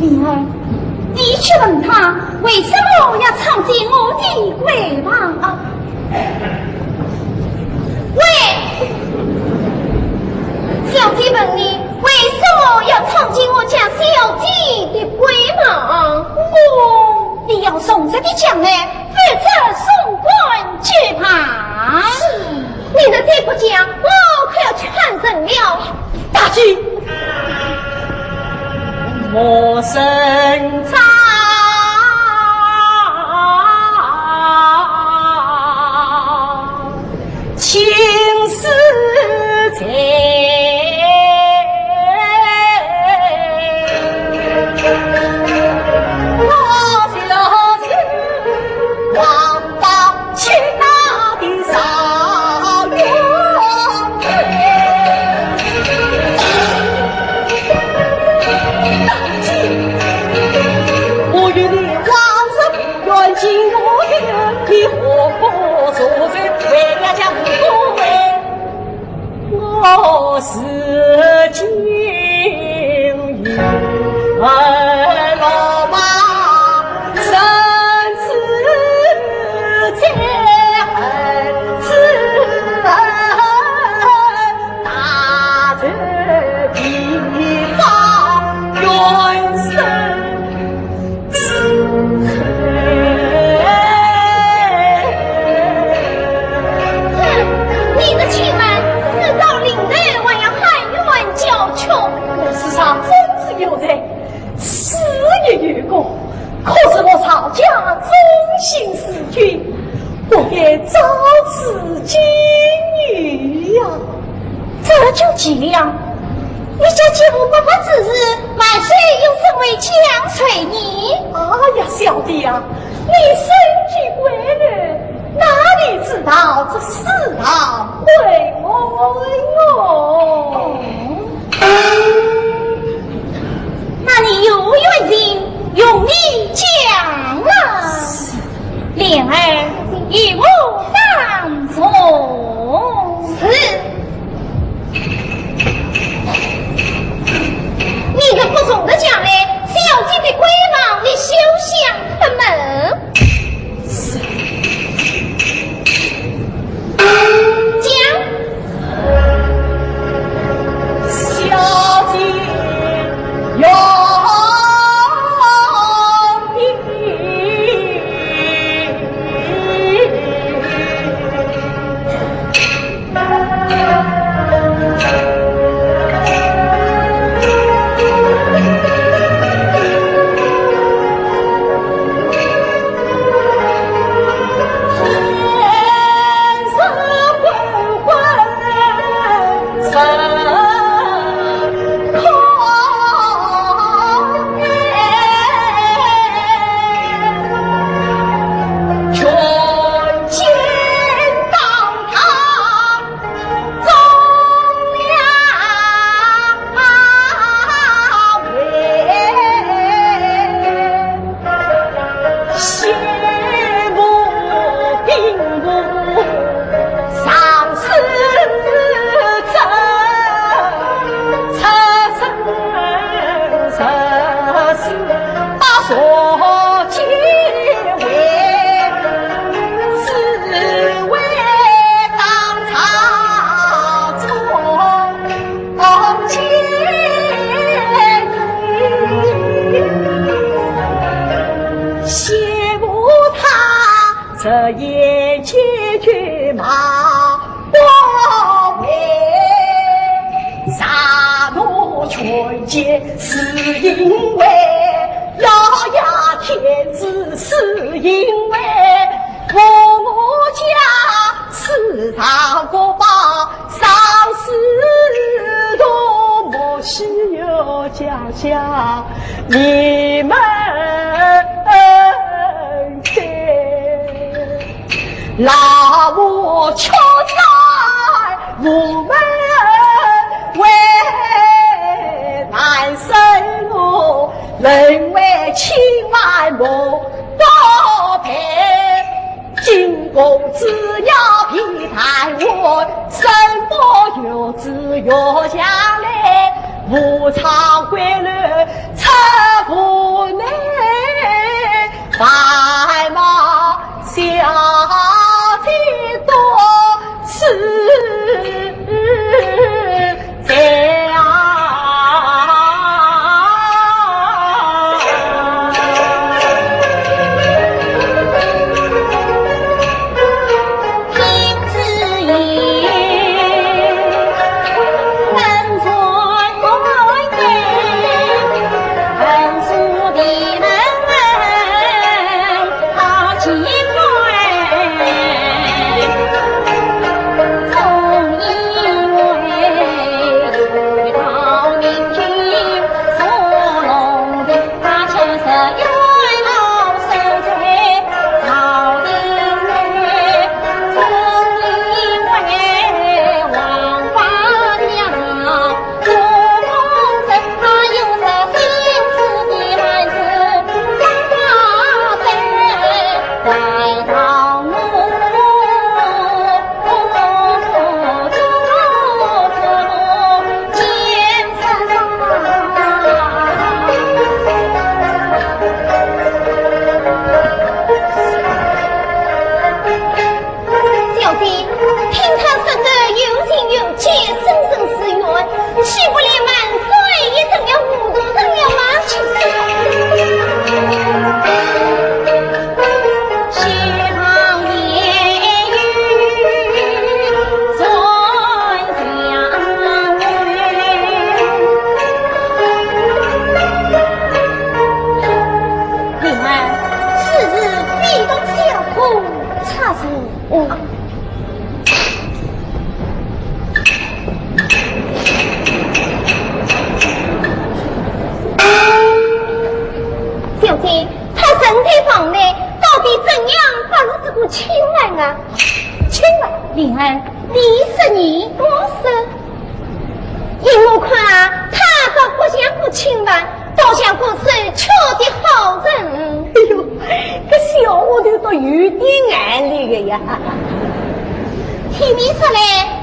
灵儿，你去问他为什么要闯进我的闺房啊？喂，小姐问你为什么要闯进我家小姐的闺房？我，你要从实地讲来， 否则送官就罢。是，你若再不讲，我可要去喊人了。大姐，我身在青丝在。 我是金鱼儿落马，生死在孩子儿，大仇必报冤深。 哼，你这畜生，死到临头还要喊冤叫屈。我世上真是有罪，死亦有功，可是我曹家忠心似君，不该遭此境遇呀。这就奇了，你家继父不法之事，万岁又怎会降罪呢？哎呀，小弟呀， 你身居贵人，哪里知道这世道亏我哦？那你有冤情，容你讲啊。莲儿，与我当从。是。 你若不从实讲来，小姐的闺房你休想开门。讲。小姐有 这一结局嘛，不为啥么全结，是因为咬牙切齿，是因为我，我家世道家你们在，老夫却在无门为难生我，人为千万莫多陪。 金公子要避谈我，生活有子有下来，无常归来出不来，白毛小姐多是在啊。小姐，听他说得有情有义，生生死缘，岂不连万岁也成了糊涂人了吗？灵儿，此事非同小可。 差事。哦。小姐，他身在房内，到底怎样发出这个请来啊？请来？灵儿，你说你，我说。 依我看啊，他倒不像个清官，倒像个受屈的好人。哎呦，搿小丫头倒有点眼力个呀。听你说来，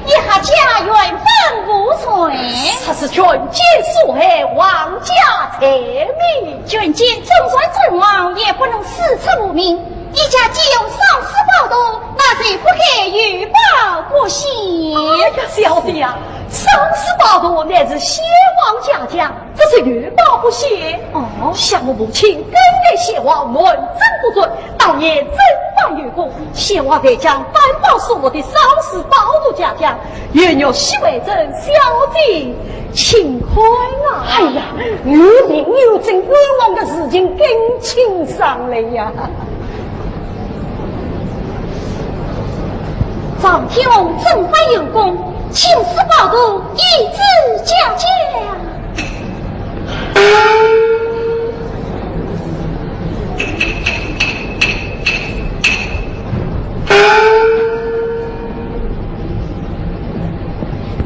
你还家院本无罪。他是权奸所害，枉家财命。权奸纵然阵亡，也不能师出无名。 你家既有烧尸报毒，那就不该有报不写。哎呀，小姐呀，烧尸报毒乃是先王嘉奖，这是有报不写。哦，想我母亲跟随先王南征北战，当年征伐有功，先王才将班宝所赐的烧尸报毒嘉奖， 愿玉溪为证，小姐请看啊。哎呀，有凭有证，冤枉的事情更清爽了呀。赵天翁征伐有功，请示报读，一字嘉奖。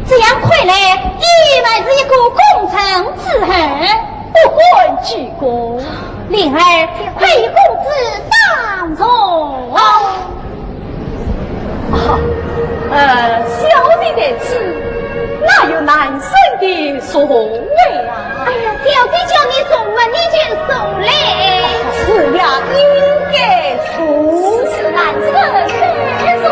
这样看来，你乃是一个功臣之儿。不敢居功。灵儿，快与公子打坐。啊，呃，小姐在此，哪有男生的座位啊？哎呀，小姐叫你坐嘛，你就坐嘞。是呀，应该坐。是男生，该坐。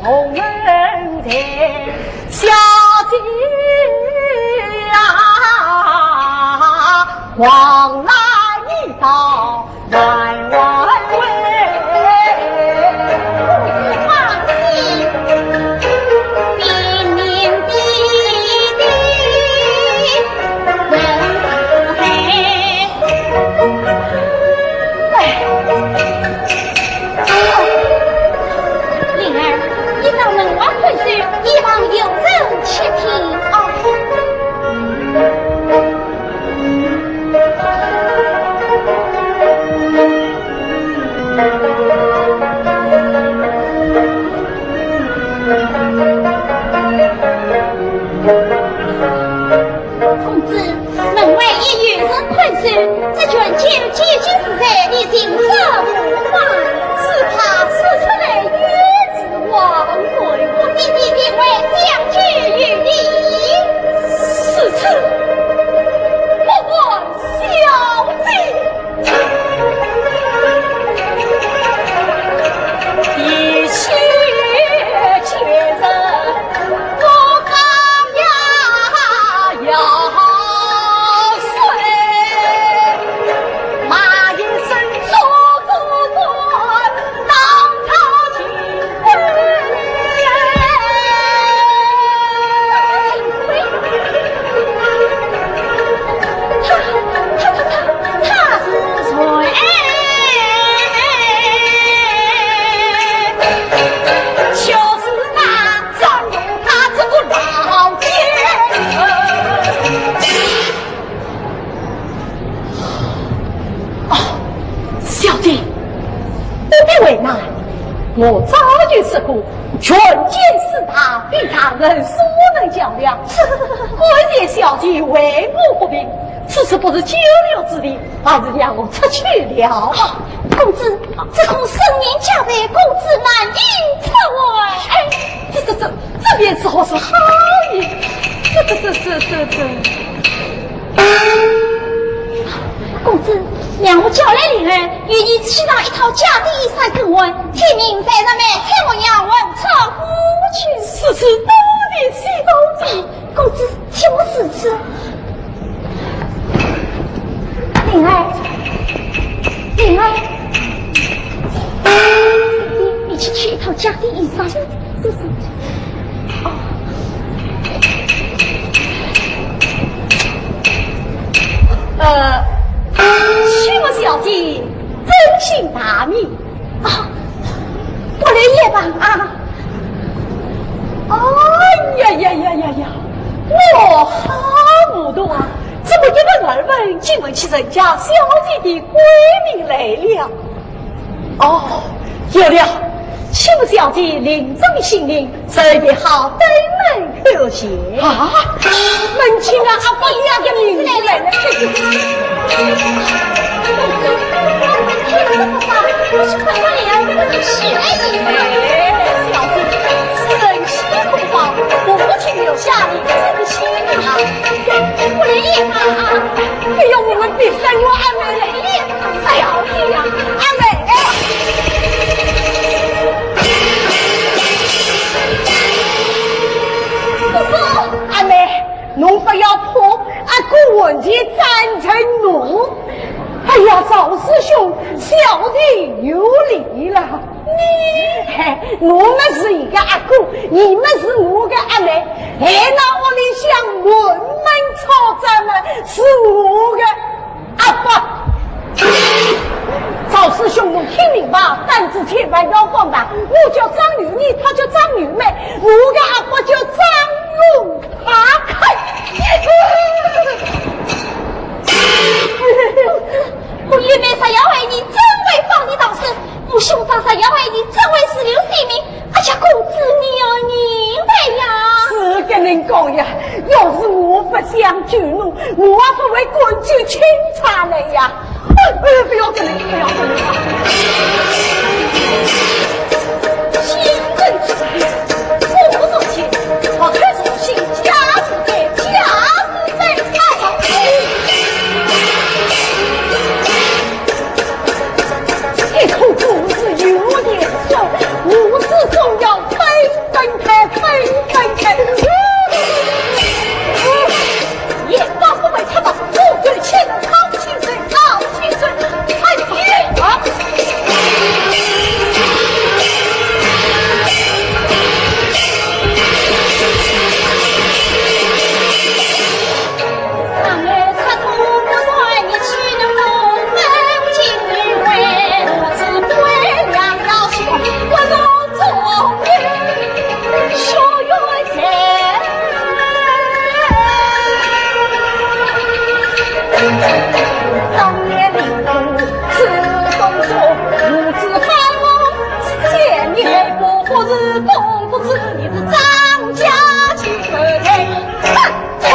红门前，小姐啊，王来你到南外围。公子放心，明年的的文武。哎。 灵儿，你到门外看守，以防有人窃听啊。公子， 门外已有人看守，这卷酒几经时日，你尽说无妨。只怕说出来有事忘言。我爹爹定会将酒与你。如此，不瞒小姐。 哦，小姐，不必为难，我早就说过，权奸势大，比常人所能较量。果然小姐为我不平， 此事不是久留之地，还是让我出去了。公子，这恐生命交关，公子难以出外。哎，这这这这便是何是好意？这这这这这这……公子，让我叫来灵儿，与你取上一套假的衣衫更换，天明再上来，才我要文昌府去。如此多谢小姐。 公子，替我试试。灵儿，灵儿，你你去取一套假的衣裳。这是……哦。呃，请问小姐，尊姓大名？ 啊，不留夜房啊。哎呀呀呀呀呀，我好糊涂啊！怎么一问二问，竟问起人家小姐的闺名来了？哦，有了，请问小姐临终的姓名， 随便好登门叩谢。啊，门前啊，阿伯爷的名字来了。哎，小姐，此人姓何方？父亲留下的这个姓啊。我来念啊。哎呀，我们别三月阿妹来念。 哎呀，哎呀，阿妹！叔叔，阿妹，侬不要怕，阿哥完全赞成侬。哎呀，赵师兄，小弟有礼了。你，嘿，侬么是伊个阿哥，伊么是我个阿妹，哎，那屋里向满门抄斩么是我个 阿伯，赵师兄，侬听明白，胆子千万要放大。我叫张玉妹，她叫张玉妹，我个阿伯叫张永泰。我玉妹是要为你真为放你逃生，我兄长是要为你真为是留性命。 哎呀，公子，你要明白呀。是跟侬讲呀，要是我不想救侬，我也不会赶究钦差来呀。哎，哎，不要跟侬，不要跟侬啊！清蒸之鱼，我不动情，我看是心家是在，家是在，他上去。 一口气是有点酸，我始终要背当年立功是公主，母子反目，见你不服是公主，你是张家亲。哼，走。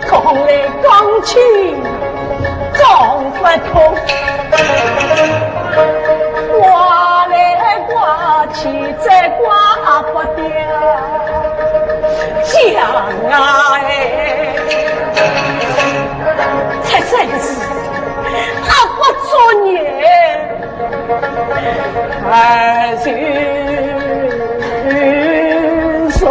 讲来讲去讲不通，刮来刮去再刮不掉。想啊哎，才三个字，阿不作孽。 还是说，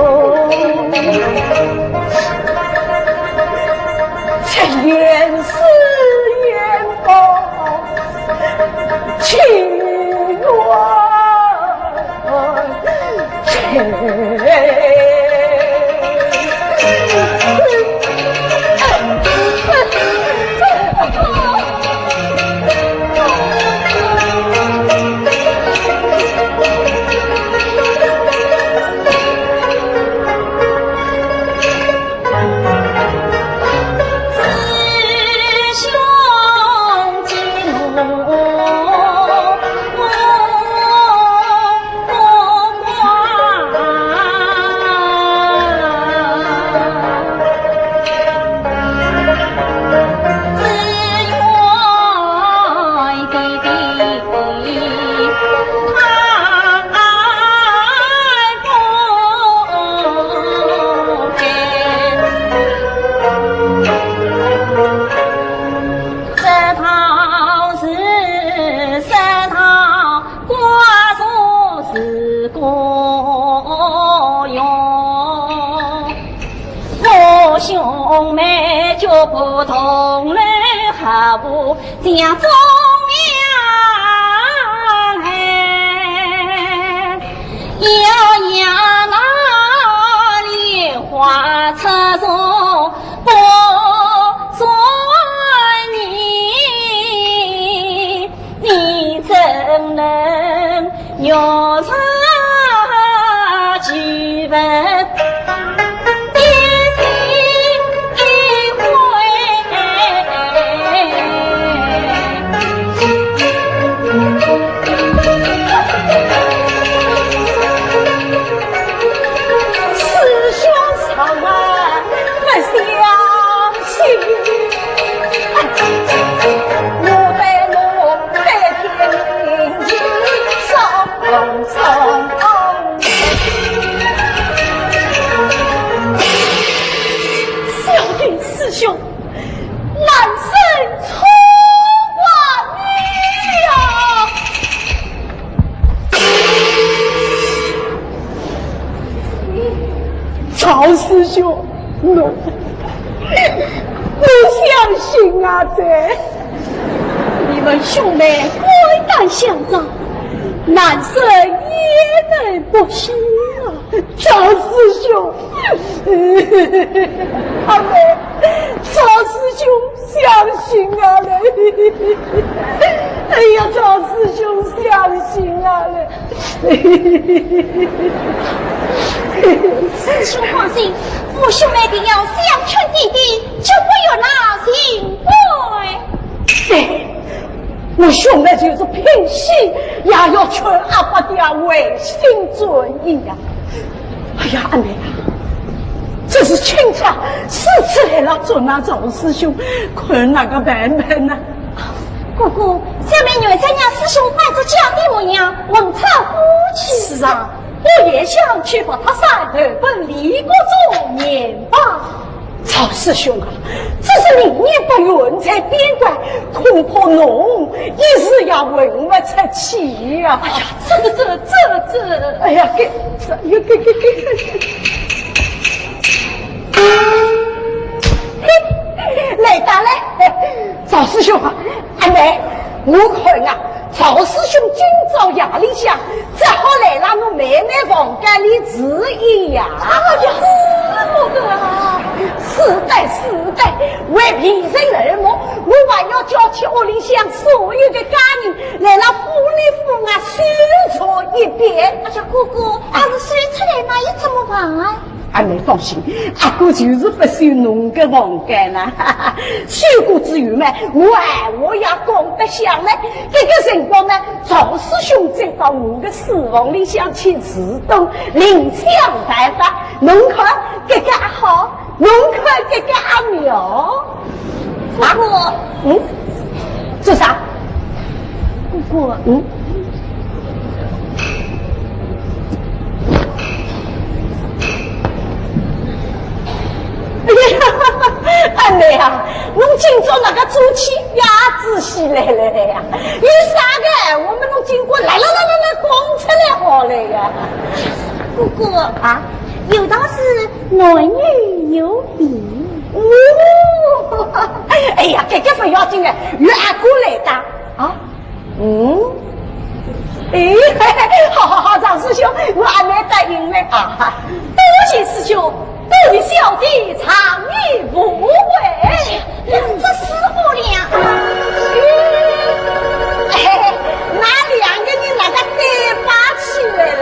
这冤死冤枉，情愿石头是石头， 瓜熟是瓜用，我兄妹脚步同来好像中央来，要让那莲花出场不算你。 你怎能容忍其分一心一会？师兄上啊，不相信。 小弟师兄，难生错怪呀！赵师兄，我，我相信啊，这 你们兄妹肝胆相照，难生也能不信啊。赵师兄，阿妹，赵师兄相信啊嘞。哎呀，赵师兄相信啊嘞。 师兄放心，我兄妹定要相劝弟弟，绝不越了情规。对，我兄妹就是拼死也要劝阿伯爹回心转意呀。哎呀，阿妹啊，这是钦差私自来了，捉拿赵师兄，看哪个办法呢？ 哥哥，小妹原想让师兄扮作假的模样，混出过去。是啊，我也想去佛塔山投奔李国忠面吧。赵师兄啊，这是明年八月在边关，恐怕侬一时也混不出去呀。哎呀，这这这这这，哎呀，给，这，给，给，给，给。嘿，来，打来。赵师兄啊，阿妹，我看啊，赵师兄今朝夜里向只好来了我妹妹房间里住一夜。哎呀，师母的啊！是的，是的，为避人耳目，我还要叫起屋里向所有的家人来了，扶里扶外，搜查一遍。哎呀，哥哥，要是搜出来嘛，又怎么办啊？ 阿妹放心，阿哥就是不收侬个房间啦。收过之后嘛，我闲话也讲得响了。搿个辰光呢，赵师兄再到我个书房里向去住等，另想办法。侬看搿个阿好，侬看搿个阿妙。 啊？嗯？做啥？哥哥，嗯？哎呀，阿妹啊，侬今朝那个做起也仔细来了呀？有啥个闲话嘛，侬尽管来来来来来讲出来好了呀。哥哥啊，有道是 男女有别。哦，哎呀，搿个勿要紧的，有阿哥来打啊。嗯，哎，好好好，赵师兄，我阿妹答应了啊。多谢师兄，多谢小姐，长夜无会。这是好了。哎，那两个人那个对吧？ 起来嘞。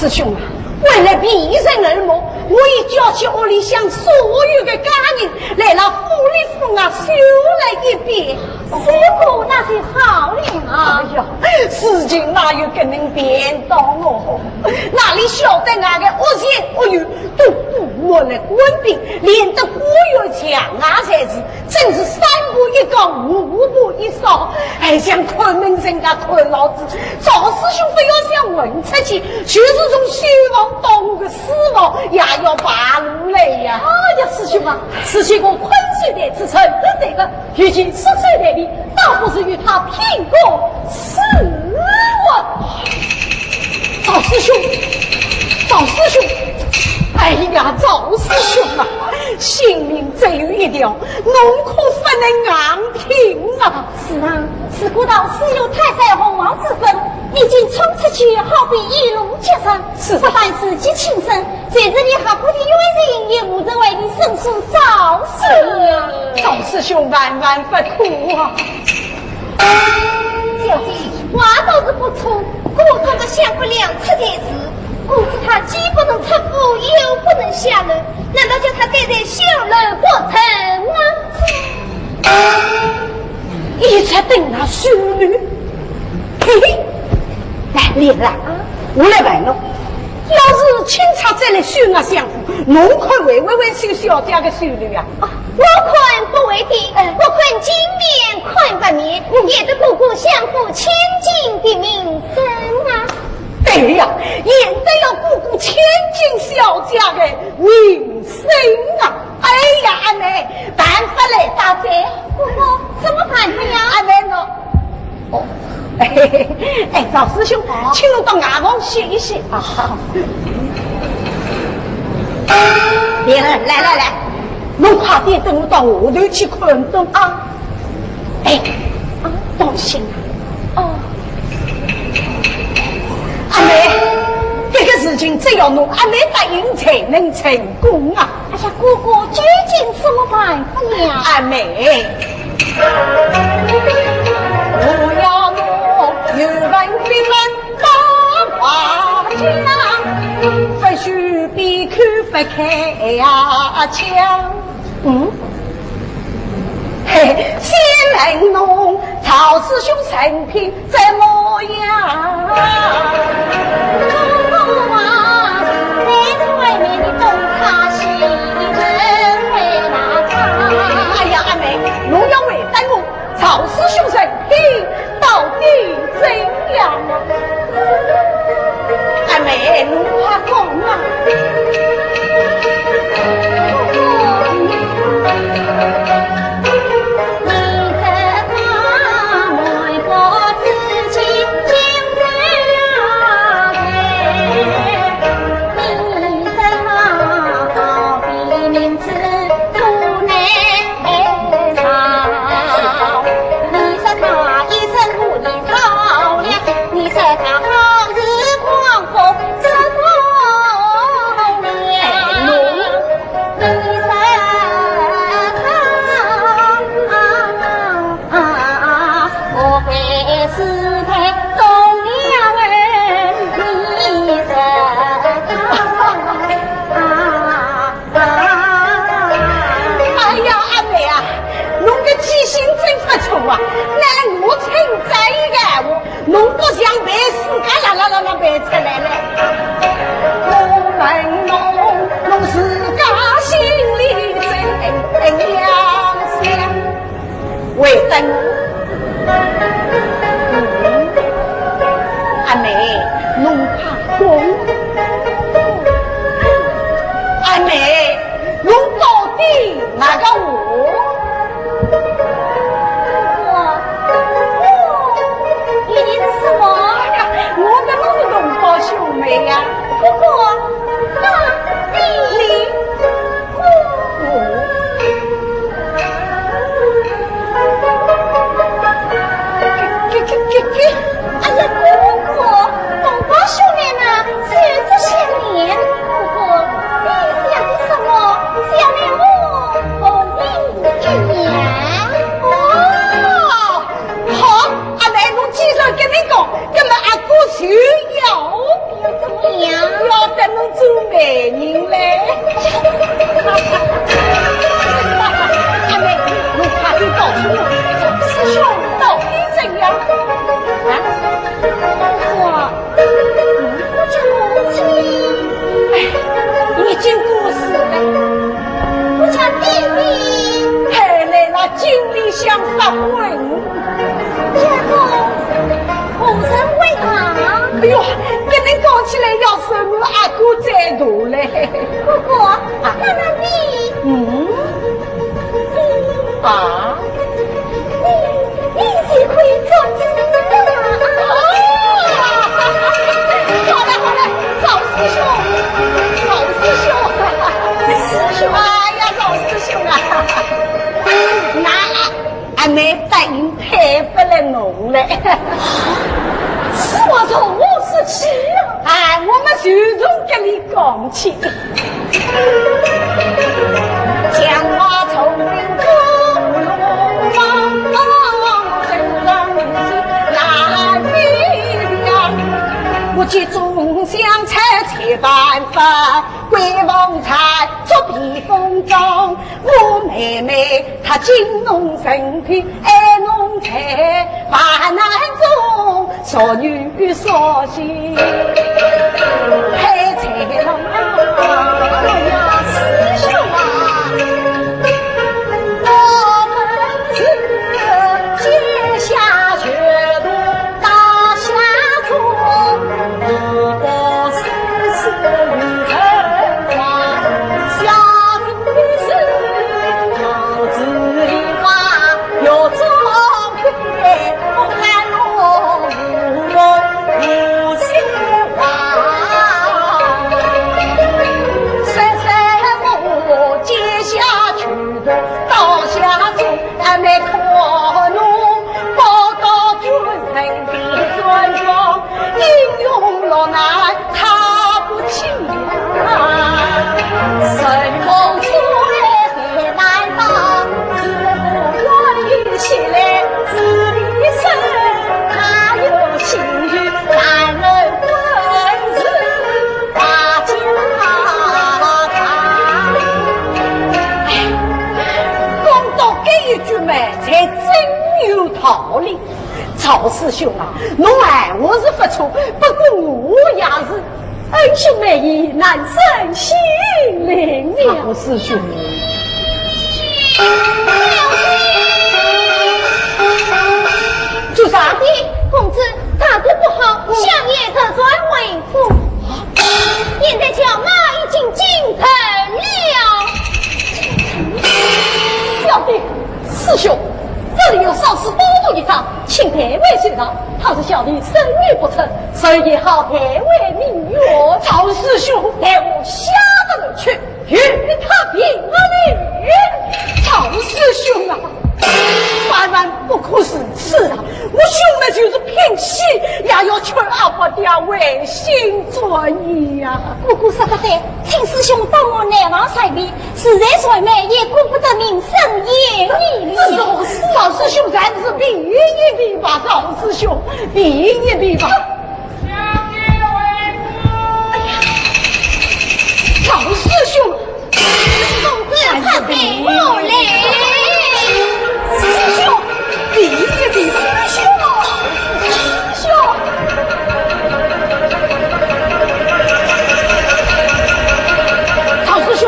兄啊，为了避人耳目，我已叫起屋里向所有的家人来了府里府外搜了一遍。搜过那就好了啊。哎呀，事情哪有搿能便当哦？哪里晓得俺个屋前屋后都布满了官兵，连得官员墙啊侪是，真是三步一岗，五步一哨，还像看门人家看老子。赵师兄不要想混出去，就是从书房到我个书房，也要爬路来呀。哎呀，师兄啊，师兄我看书的是真的这个，与其说书的你，倒不如与他拼个试问。赵师兄，赵师兄，哎呀，赵师兄啊，性命只有一条，侬可不能硬拼啊！是啊，是故道师兄泰山洪荒之分，你竟冲出去，好比一路绝人。是啊。不但自己轻生，就是你合伙的冤人也无人为你伸手招手啊。赵师兄万万不可啊！小姐，话倒是不错，可我总觉得相府两次才是，公子他既不能出府，又不能下楼，难道叫他待在小楼不成吗？一直等那修女。嘿嘿，来，莲儿啊，我来问侬，要是钦差再来巡按相府，侬看会勿会收小姐个修女啊？啊，我看不会的，我看金面看白面，也得顾顾相府千金的名声啊。对呀，也得要顾顾千金小姐的名声啊。 哎呀，阿妹，办法来哉！哥哥，什么办法呀？阿妹我，哦，哎，赵师兄，哦。请侬到外房歇一歇啊。好。莲儿，来来来，侬快点，等我到下头去看灯啊。哎，当心啊。哦。阿妹，这个事情只要侬阿妹答应才能成功啊。 哎呀，哥哥，究竟什么办法呀？阿妹，我要我有份的人把话讲，不许闭口不开呀腔。嗯？嘿，先问侬，赵师兄生平 怎么样？哎呀，阿妹，侬要回答我，赵师兄生平到底怎样啊？阿妹，侬快讲啊！哎呀，阿妹啊，侬个记性真不错啊！乃我称赞一个闲话，侬倒像背诗个啦啦啦啦背出来了。我问侬，侬自家心里怎样想？ 回答我。嗯，阿妹，侬快讲。阿妹，侬到底哪个话？我，我，你的意思是什么？哎呀，我们都是同胞兄妹呀。哥哥，那你，你，我，我。问，这个何人问啊？哎哟，跟你讲起来要数我阿哥最大嘞。哥哥，啊，那那你，嗯，啊，你你是会做主的啊？好了好了，赵师兄，赵师兄，师兄，哎呀，赵师兄啊，那。 阿妹答应配不了侬嘞。是我从何说起啊？哎，我们就从这里讲起。我见众香菜切半分，桂黄菜做避风港。 我妹妹她金龙身体爱侬在，万难中所女所喜配在郎。哎呀，师兄啊，我们是结下绝路。 大夏中，一个生死与人亡，下子的事，桃子梨花，又怎配不看我无梦无希望？虽说我结下绝路，大夏中，俺们可能 报到军人的尊荣，英雄落难他不起呀。顺风顺水难到，自不愿意起来自立身，他有情绪，男人本是大家长。哎，讲到这一句嘛，才真有道理。 赵师兄啊，侬闲话是不错，不过我也是恩兄难移，难伸性命呀。赵师兄，做啥？公子，大事不好，相爷特传回府，现在叫马已经进城了。小弟，师兄，这里有少师都督一状， 请代为奏上，倘是小弟身语不称，谁也好代为鸣冤。赵师兄，待我下得楼去，与他评理。赵师兄啊，万万不可如此啊！我兄妹就是拼死，也要劝阿伯爹回心转意呀。哥哥说得对，请师兄帮我难防猜谜， 实在传媒也顾不得名声也你了。赵师兄，赵师兄，暂时避一避吧，赵师兄，避一避吧。赵师兄，公子，快陪我来。师兄， 第一个师兄，师兄。赵师兄，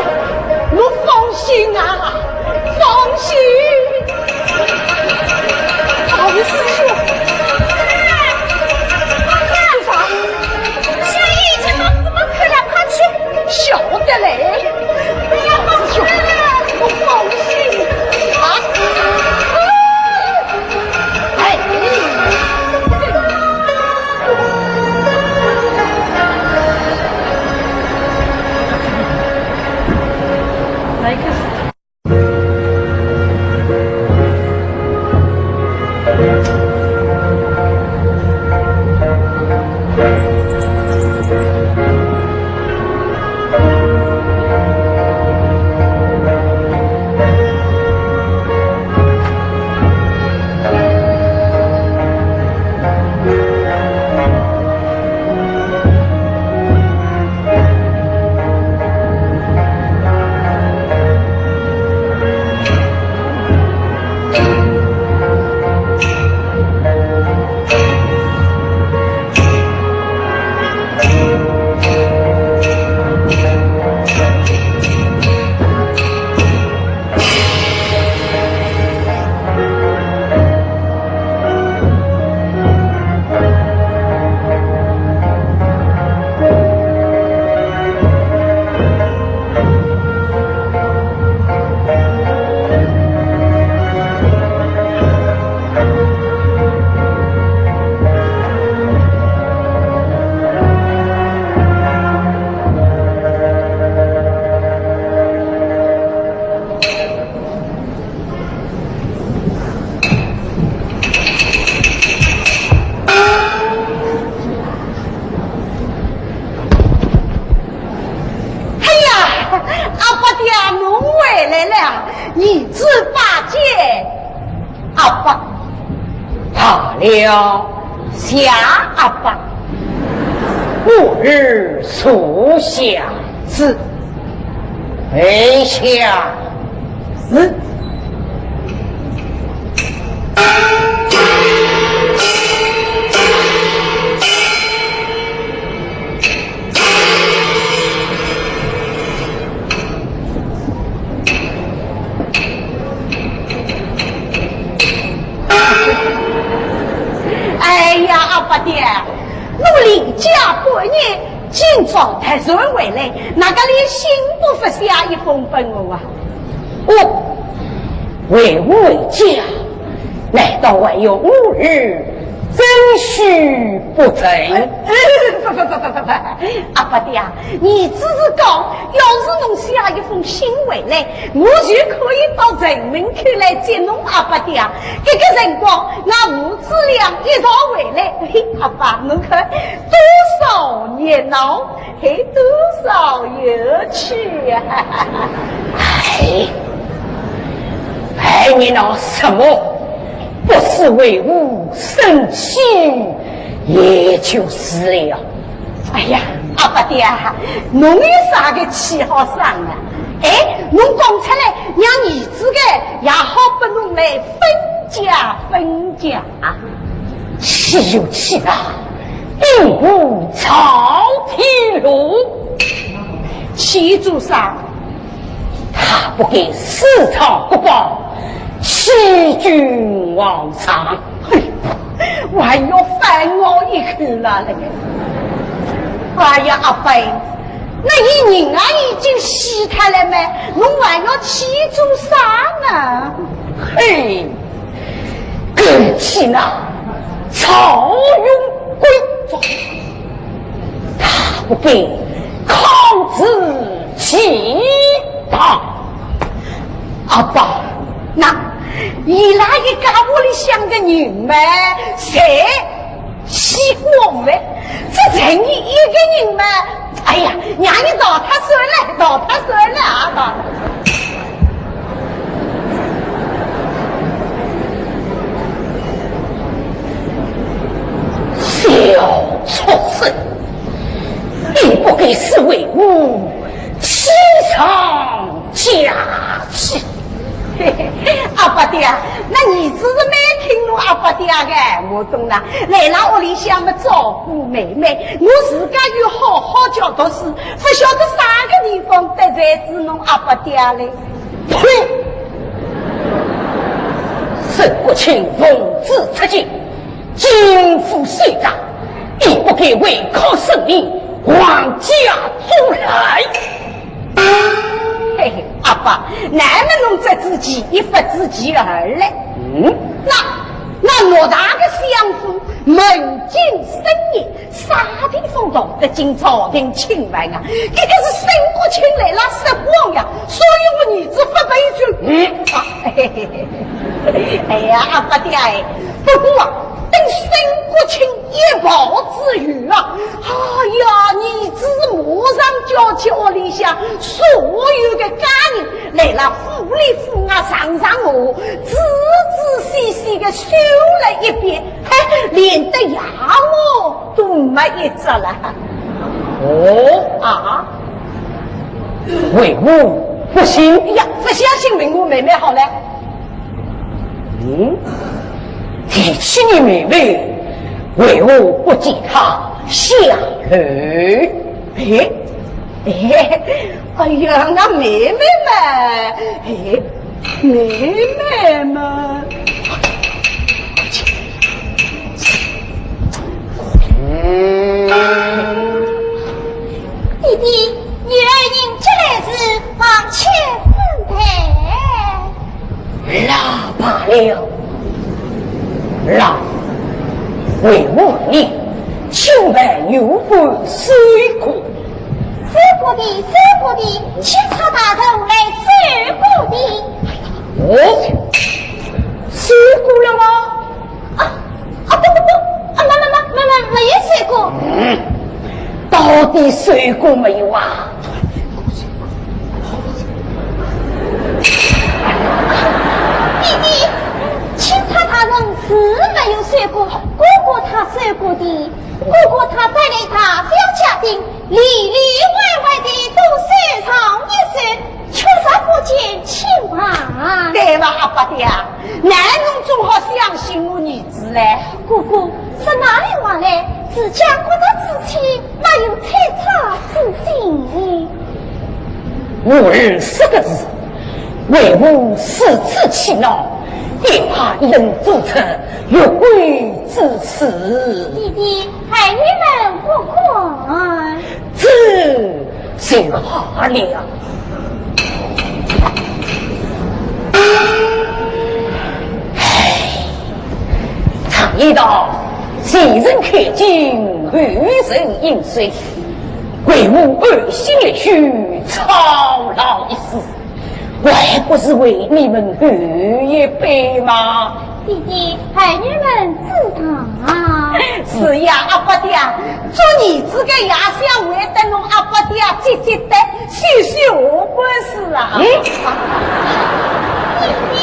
侬放心啊，放心。赵师兄，赵子八戒，阿伯。罢了，谢阿伯。我儿坐下。是。跪下。是。哎呀，阿伯爹，我离家半年，今朝特地回来，哪个连信都不写一封分我啊？哦，为父回家，难道还要我儿准许不成？哎，不不不不不不，阿伯爹啊，儿子是讲，要是侬写一封信回来，我就可以到城门口来接侬阿伯爹啊。搿个辰光，俺母子俩一道回来，嘿，阿爸，侬看多少热闹！ 还多少有趣呀！哎，哎，你闹什么？不是为父生气，也就是了。哎呀，阿伯爹啊，侬有啥个气好生啊？哎，侬讲出来，让儿子个也好拨侬来分解分解啊。岂有此理！ 禀报赵天罗。启禀主上，他不该私藏国宝，欺君罔上。哼，还要反咬一口了嘞。哎呀，阿伯，那伊人啊已经死脱了咩？侬还要启禀主上啊？嘿， 根据那曹云贵，他不该抗旨其他。阿爸，那伊拉一家屋里向个人嘛，侪死光了，只剩伊一个人嘛。 哎呀，让伊逃脱算了，逃脱算了啊，逃脱。小畜生，你不该是为我欺上加欺。 阿伯爹，那儿子是蛮听侬阿伯爹个，我懂了。来了屋里向么照顾妹妹，我自家又好好叫读书，不晓得啥个地方得罪仔侬阿伯爹嘞。呸！沈国清奉旨出京，进府审查，你不该违抗圣命，妄加阻拦。 嘿嘿，阿爸，难么侬这知其一不知其二嘞。嗯？那，那偌大个相府，门禁森严，啥地方逃得进朝廷钦犯啊？这个是沈国清来了说谎呀，所以我儿子不被准。嗯？啊，嘿嘿嘿嘿。哎呀，阿爸爹哎，不过啊，等沈国清 一跑之后啊，哎呀，儿子马上叫起屋里向所有的家人来了，府里府外上上下下，仔仔细细的搜了一遍，嘿，连得野猫都没一只了。哦，啊，为父不信呀，不相信问我妹妹好了。 嗯，提起你妹妹，为何不见她下楼？哎，哎，哎呀，我妹妹嘛，哎，妹妹嘛。嗯。弟弟，女儿迎接来迟，望千失罪。 老罢了，老，为我问你，请问有否收过？收过的，收过的，钦差大人来收过的。哦，收过了吗？啊，啊，不不不，啊，没没没没没没有收过。嗯，到底收过没有啊？里里外外的都搜上一搜，确实不见青斑。对吧，阿伯爹？那侬总好相信我儿子嘞。哥哥，说哪里话来？自家觉着仔细，哪有猜测之心？我儿说的是，为父如此气恼，也怕一人做出越轨之事。弟弟， 孩儿们不敢。这就好了。唉，常言道，前人看经，后人饮水，为父安心离去，操劳一时。 还不是为你们喝一杯吗？弟弟，孩儿们知道。是呀，阿伯爹，做儿子的也想为得侬阿伯爹积积德，修修下半世啊。嗯？弟弟。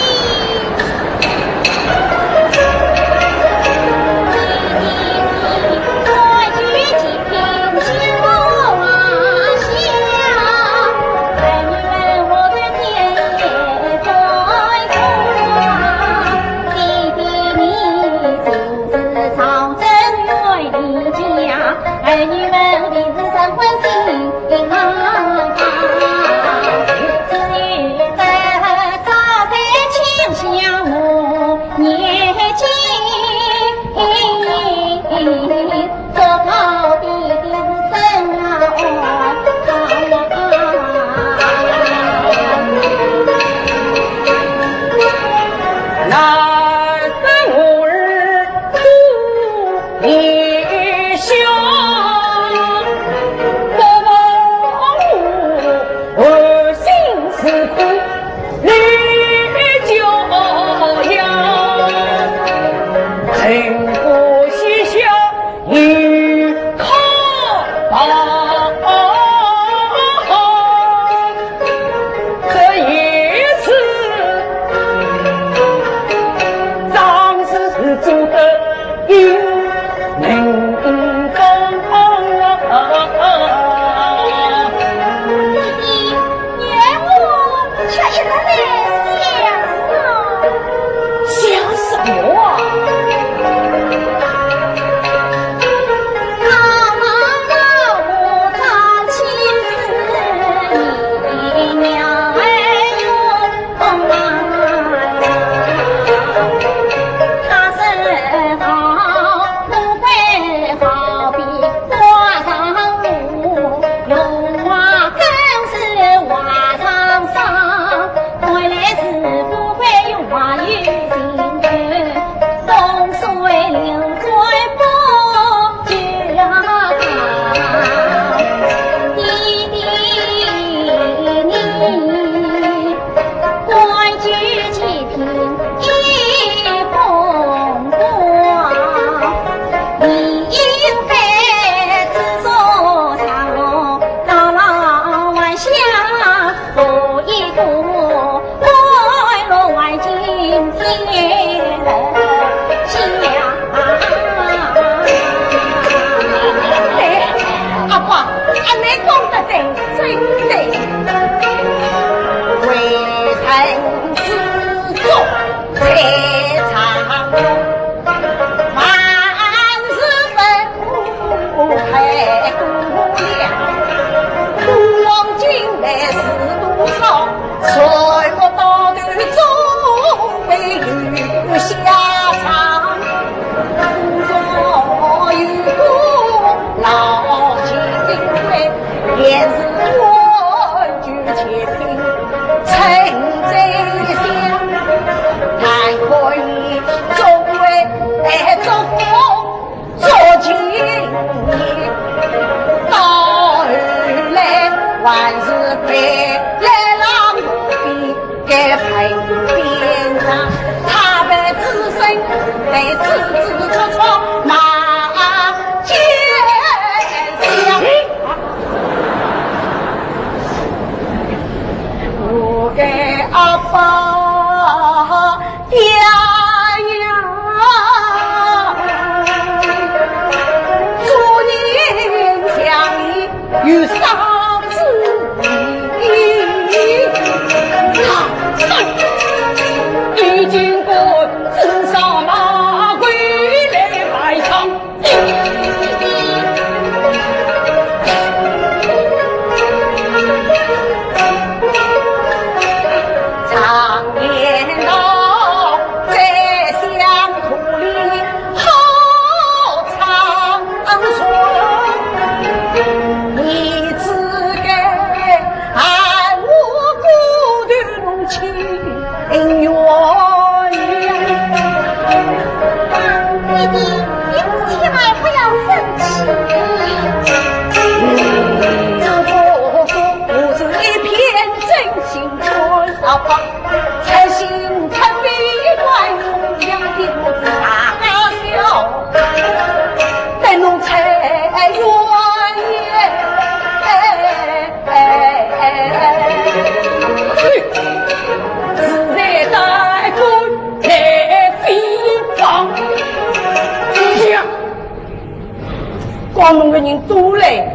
侬个人多嘞，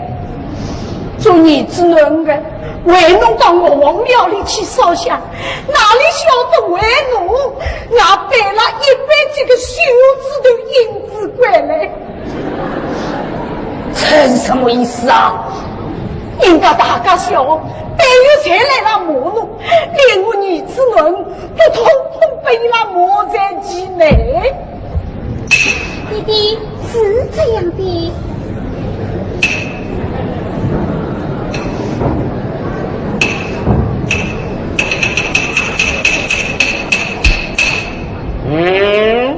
做儿子囡个，为侬到岳王庙里去烧香，哪里晓得为侬，俺背了一百几个手指头印子过来。这是什么意思啊？人家大家小，背后侪来了骂侬，连我儿子囡都统统被伊拉骂在其内。 爹爹，是这样的。嗯，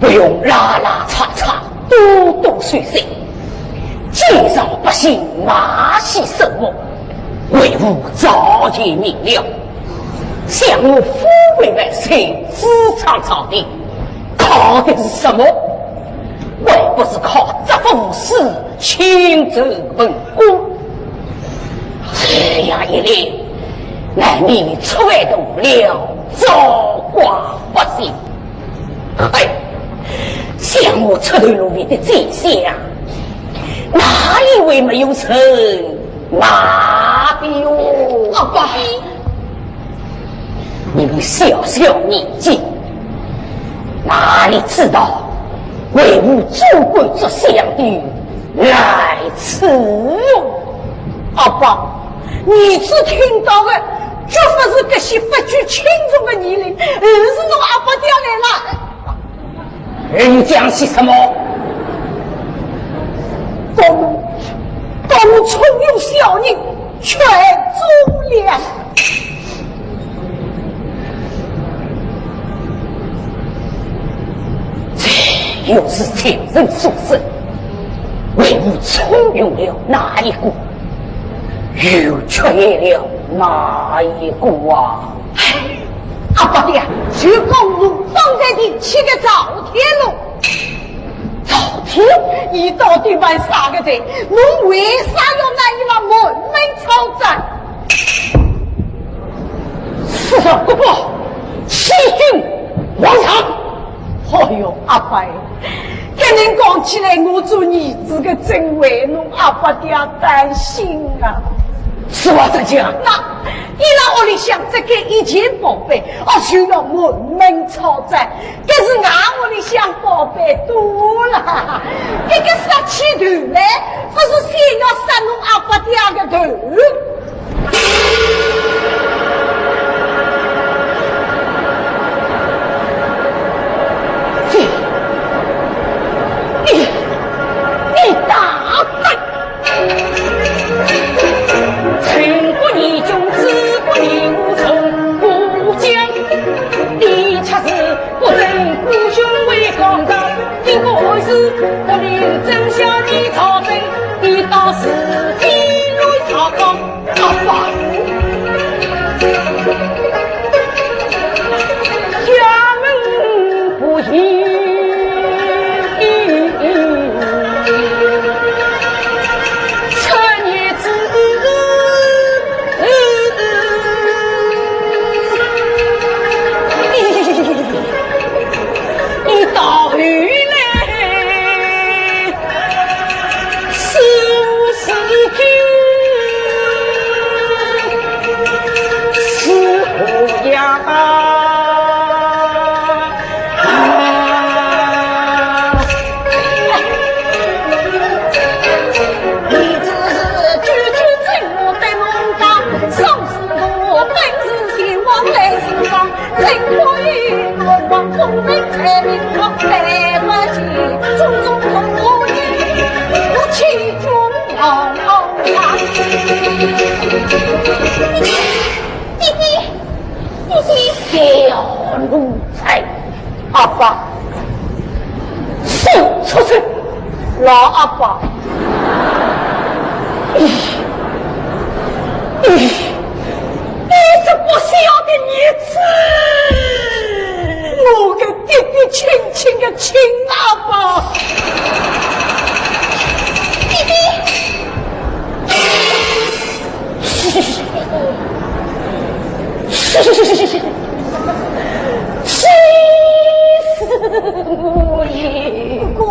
不用拉拉扯扯，多多说说。 奸贼百姓马戏首目，为父早就明了。想我父辈万岁，子昌朝廷，靠的是什么？还不是靠这副武士，亲自文官。这样一来，难免触犯同僚，扰乱百姓。 嗨，想我出头露面的宰相，哪里会没有人骂的哟？阿爸，你们小小年纪，哪里知道为父做官做相的 来此哦。阿爸，儿子听到的绝不是这些不拘轻重的言论，而是侬阿爸爹来了。你讲些什么？把我，把我重用小人，全忠良。 这又是谁人所说？为父重用了哪一个？又缺了哪一个啊？阿爸爹，就讲侬方才提起个赵天龙。赵天龙？伊到底犯啥个罪？侬为啥要拿伊拉满门抄斩？ 此事不报，欺君罔上。哎哟，阿爸，搿能讲起来，我做儿子的真为侬阿爸爹担心啊。此话怎讲？那伊拉屋里向只该一件宝贝，哦，就要满门抄斩，搿是俺屋里向宝贝多了。搿个杀气头嘞，不是先要杀侬阿爸爹的头？ 你，你大胆！爹爹，爹爹。小奴才，阿爸，送出去。 老阿爸，你，你，你这不孝的儿子！我个爹爹亲亲的亲阿爸！爹爹！气死我也！不过，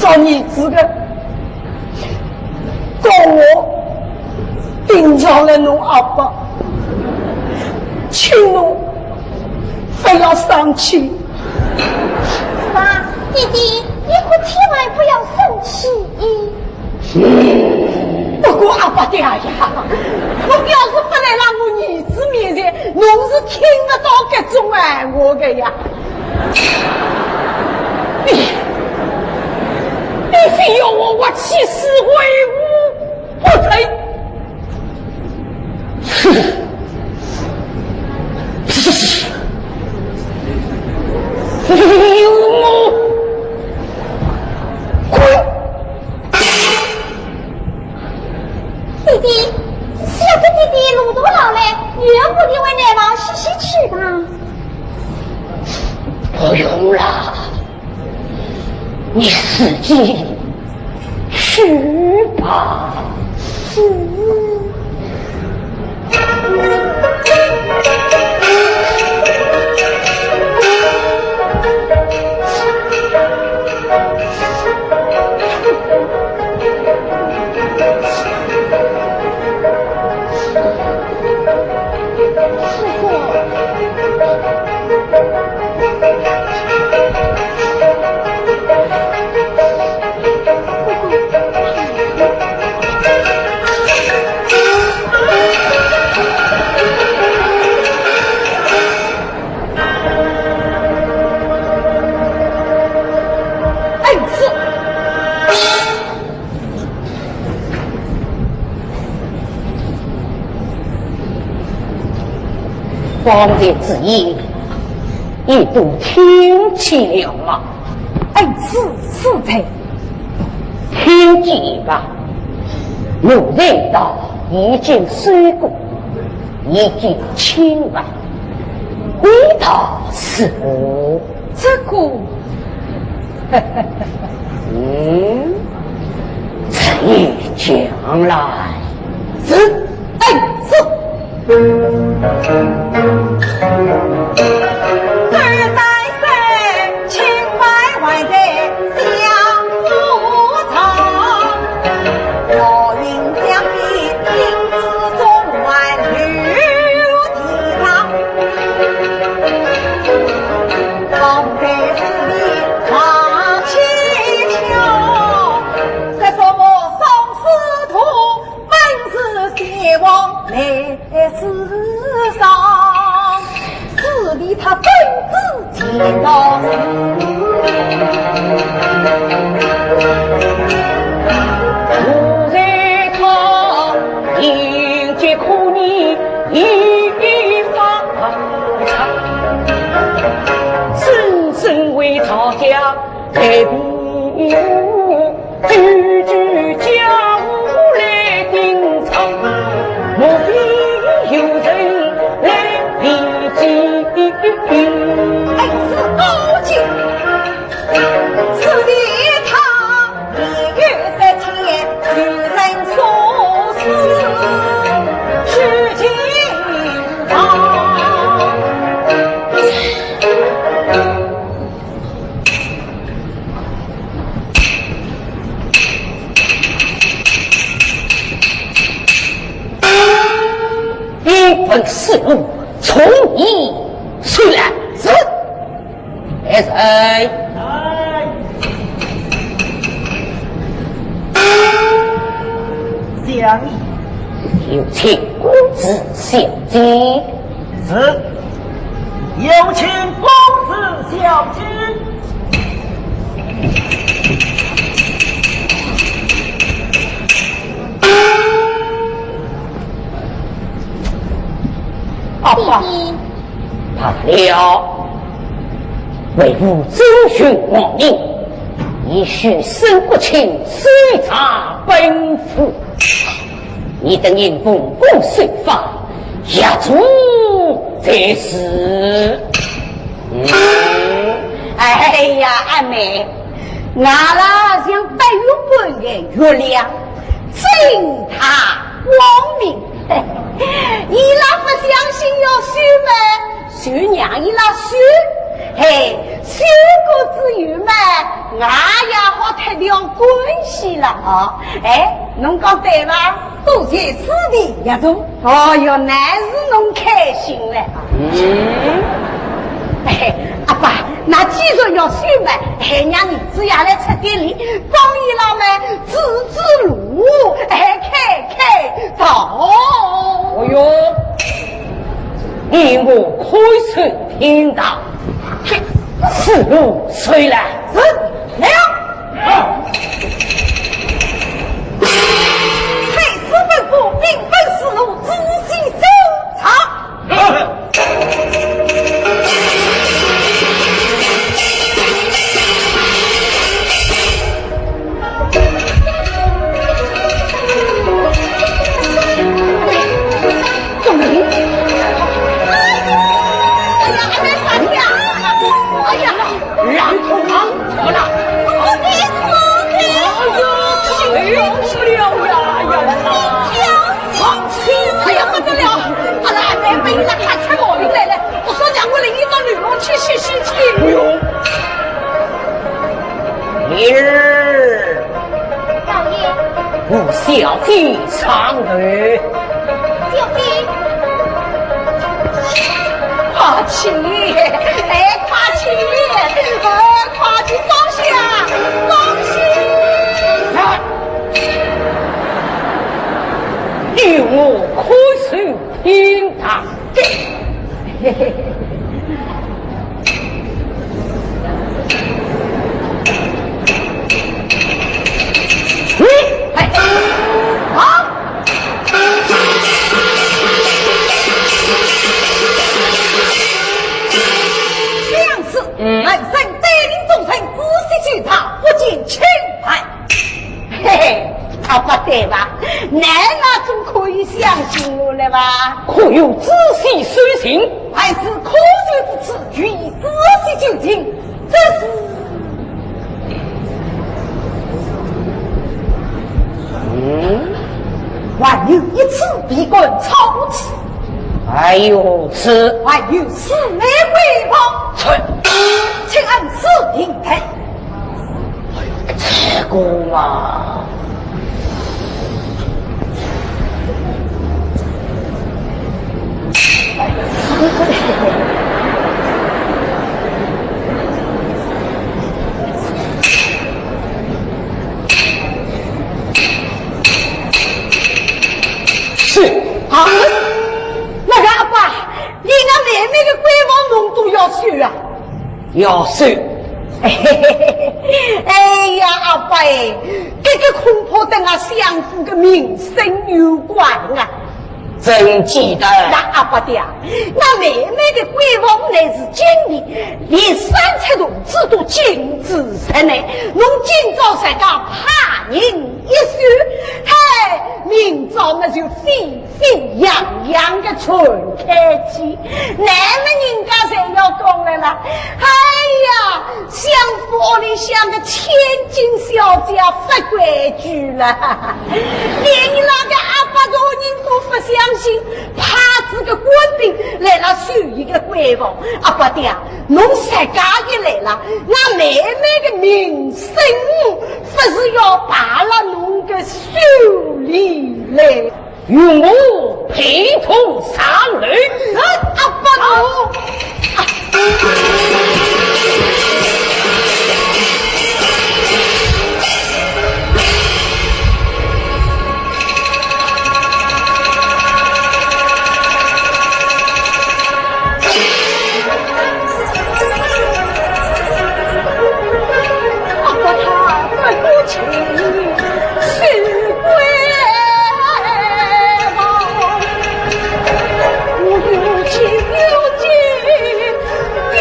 当儿子的，讲我盯牢了侬阿爸，请侬不要生气。爸，弟弟，你可千万不要生气。不过阿爸的呀，我要是不来了我儿子面前，侬是听不到这种闲话的呀。 你，你非要我，我气死为无不成。你给我滚！弟弟，小哥弟弟路途劳累，由我替你回房歇歇去吧。 不用了，你自己去吧。是。方才之言，你都听见了吗？恩师，是的。听见吧，奴才道已经说过，已经清白，你道是？这个 嗯，请讲来。是，恩师。 哎，是高兴。 你本是我从你出来。是。来人。相爷。有请公子小姐。是。有请公子小姐。 阿爸。罢了，为父遵循王命，你须升国清，搜查本府。你等人奉公守法，押住才是。嗯。哎呀，阿妹， 我啦像白云般的月亮，正大光明。伊拉不相信要修嘛，就让伊拉修。嘿，修过之后嘛，哎呀，好脱掉关系了啊！哎，侬讲对伐？多谢师弟一同。哦哟，乃是侬开心了啊。嗯。哎，阿爸，那既然要修嘛，哎，让儿子也来出点力，帮伊拉们指指路，哎，开开道。哦哟，你我可是听到，此路谁来？是了。 太师吩咐，兵分四路，仔细搜查。哎呀，哎呀，哎呀，哎呀，哎呀， 哎呀，乱头忙，怎么了？我的，我的，哎呦，受不了呀，呀，呀！哎呀，不得了！阿拉阿妹被伊拉吓出毛病来了，我说让我领伊到南楼去歇歇气。哎呦，明儿 少爷。我小弟上楼。小弟。快起来，哎，快起来，哎，快去放下，放下。与我看守厅堂。 这样子，嗯。俺等带领众人仔细去查，不见侵犯。 嘿嘿，阿伯对吧？乃那总可以相信我了吧？可有仔细搜寻？还是科学之处，予以仔细究竟。这是，嗯，还有一处比官草屋。哎呦，是。还有四枚官帽。啐！请按此定夺。 这个嘛。是。啊，那个阿伯，你那妹妹的官帽侬都要收啊？ 要收。哎呀，阿伯哎，这个恐怕跟俺相府的名声有关啊。真记得。那阿伯的啊，那妹妹的官帽乃是金的，连三尺铜子都金子在内，侬今朝才讲怕人一收，嗨，明朝那就飞 沸羊羊的传开去，乃么人家侪要讲了啦。哎呀，相府屋里向个千金小姐勿规矩了，连伊拉个阿伯大人都勿相信，派仔个官兵来了收伊个官帽。阿伯的啊，侬自家一来了，那妹妹的名声勿是要败了侬个手里来？ 与我陪同上楼。啊，阿伯哦。阿伯他不顾情，是归我有情有义，有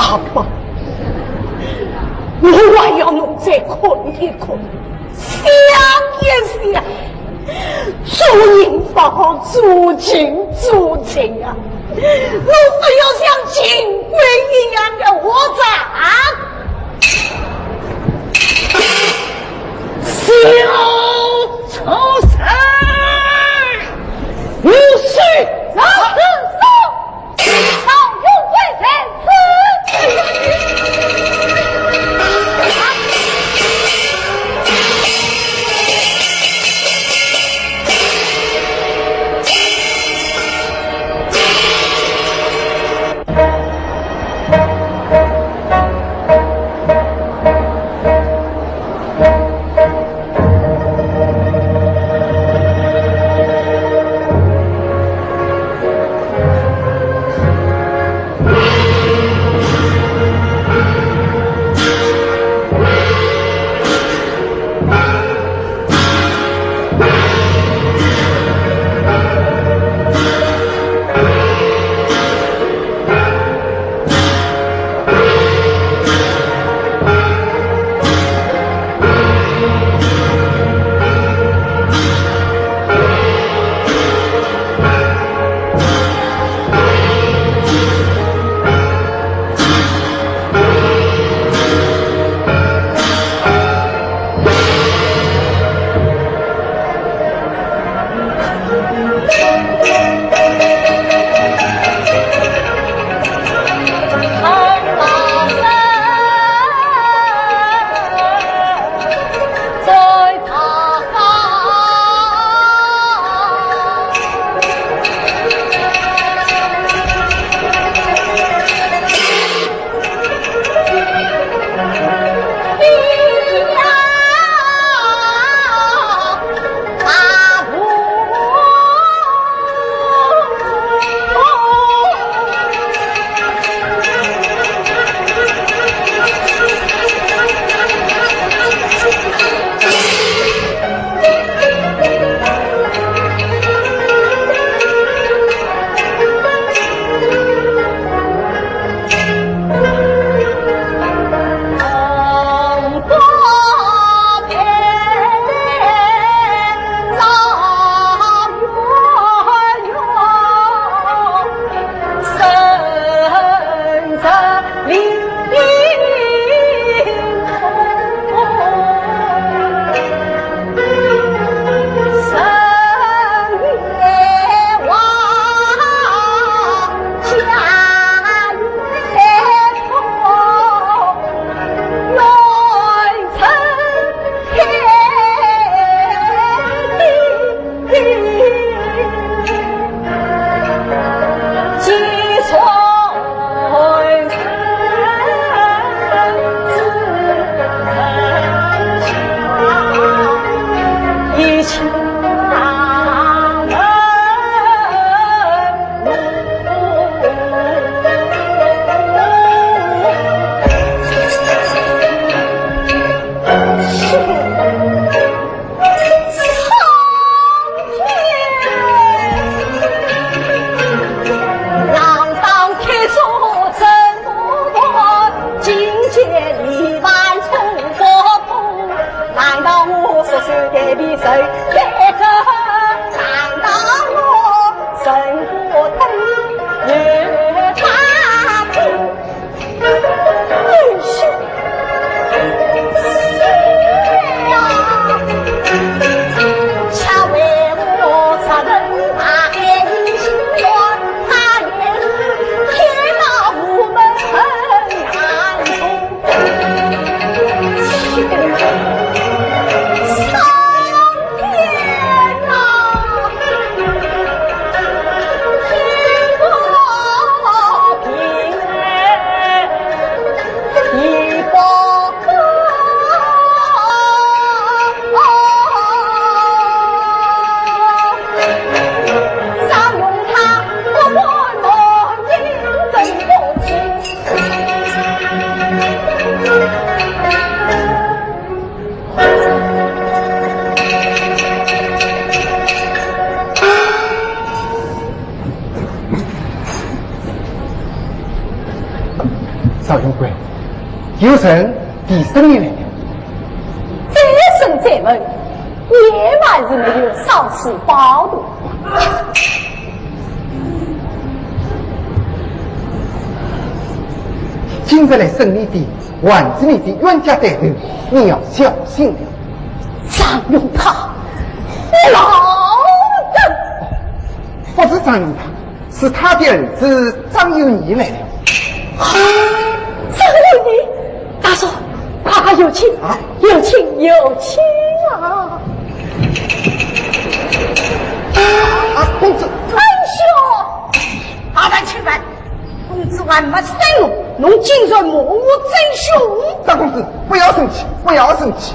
好吧，我还要弄再看一看，想一想，做人不好做尽做尽啊！我不要像秦桧一样的活着啊！小畜生，无须！老子说。 老夫贵在此。总管，有人提审你来了。再审再问，也还是没有少此报的。今日来审你的，还是你的冤家对头，你要小心了。张永泰，老子！不是张永泰，是他的儿子张有义来了。啊，张有义，大叔，快快有请，啊？有请，有请啊！啊，公子。恩兄，大胆欺犯，公子还没生我，侬竟然骂我曾兄。张公子，不要生气，不要生气。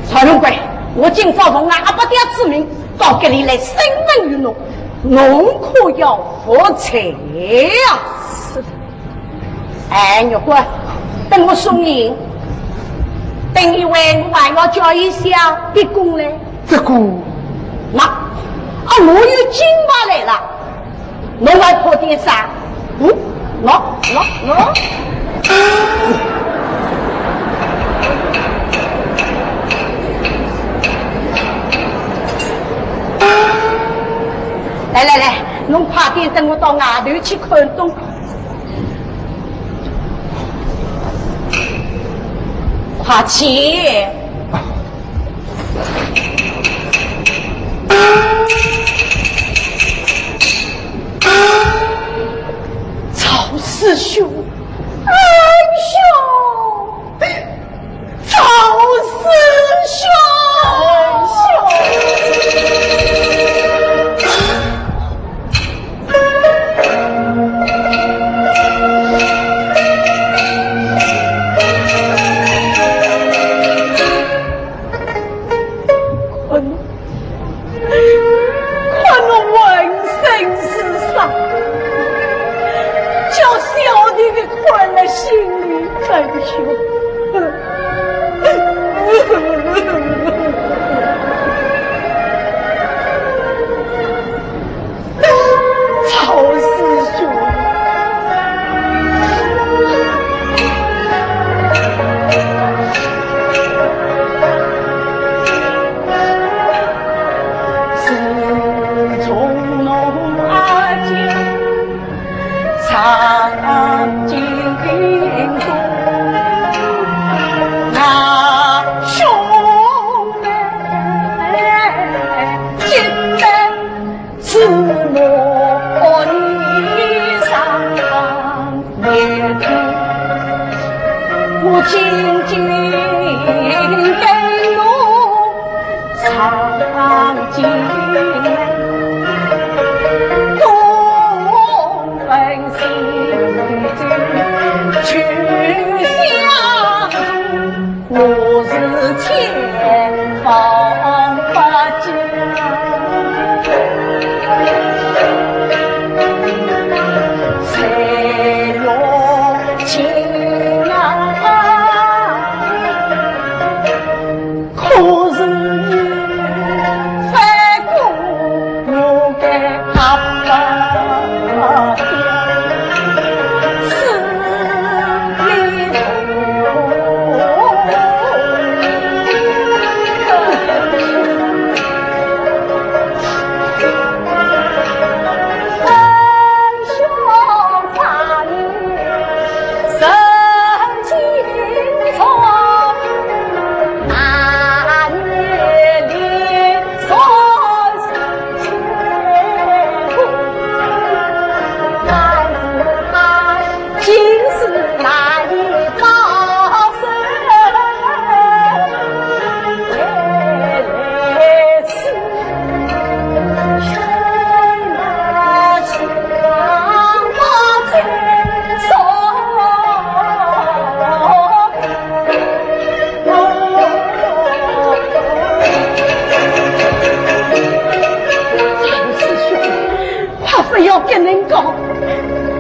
蔡龙贵，我今朝奉俺阿伯爹之命，到搿里来审问于侬，侬可要服罪呀！是的。哎，玉官，等我送人，等一会我还要叫一下毕公嘞。这个，那，啊，我有金牌来了。 侬还怕点啥？嗯，喏，喏，喏。来来来，侬快点，等我到外头去看东。快去。 赵师兄，哎呦，赵师兄，哎呦。 看侬，看侬浑身是伤，叫小弟的看了心里难受。 赵师兄，自从侬阿姐上京后，那兄妹今日 自我一生也苦，我紧紧跟侬上京，东奔西走去相 我是千方百计，才要情啊，可是你翻过我的阿爸的 我不要跟人讲，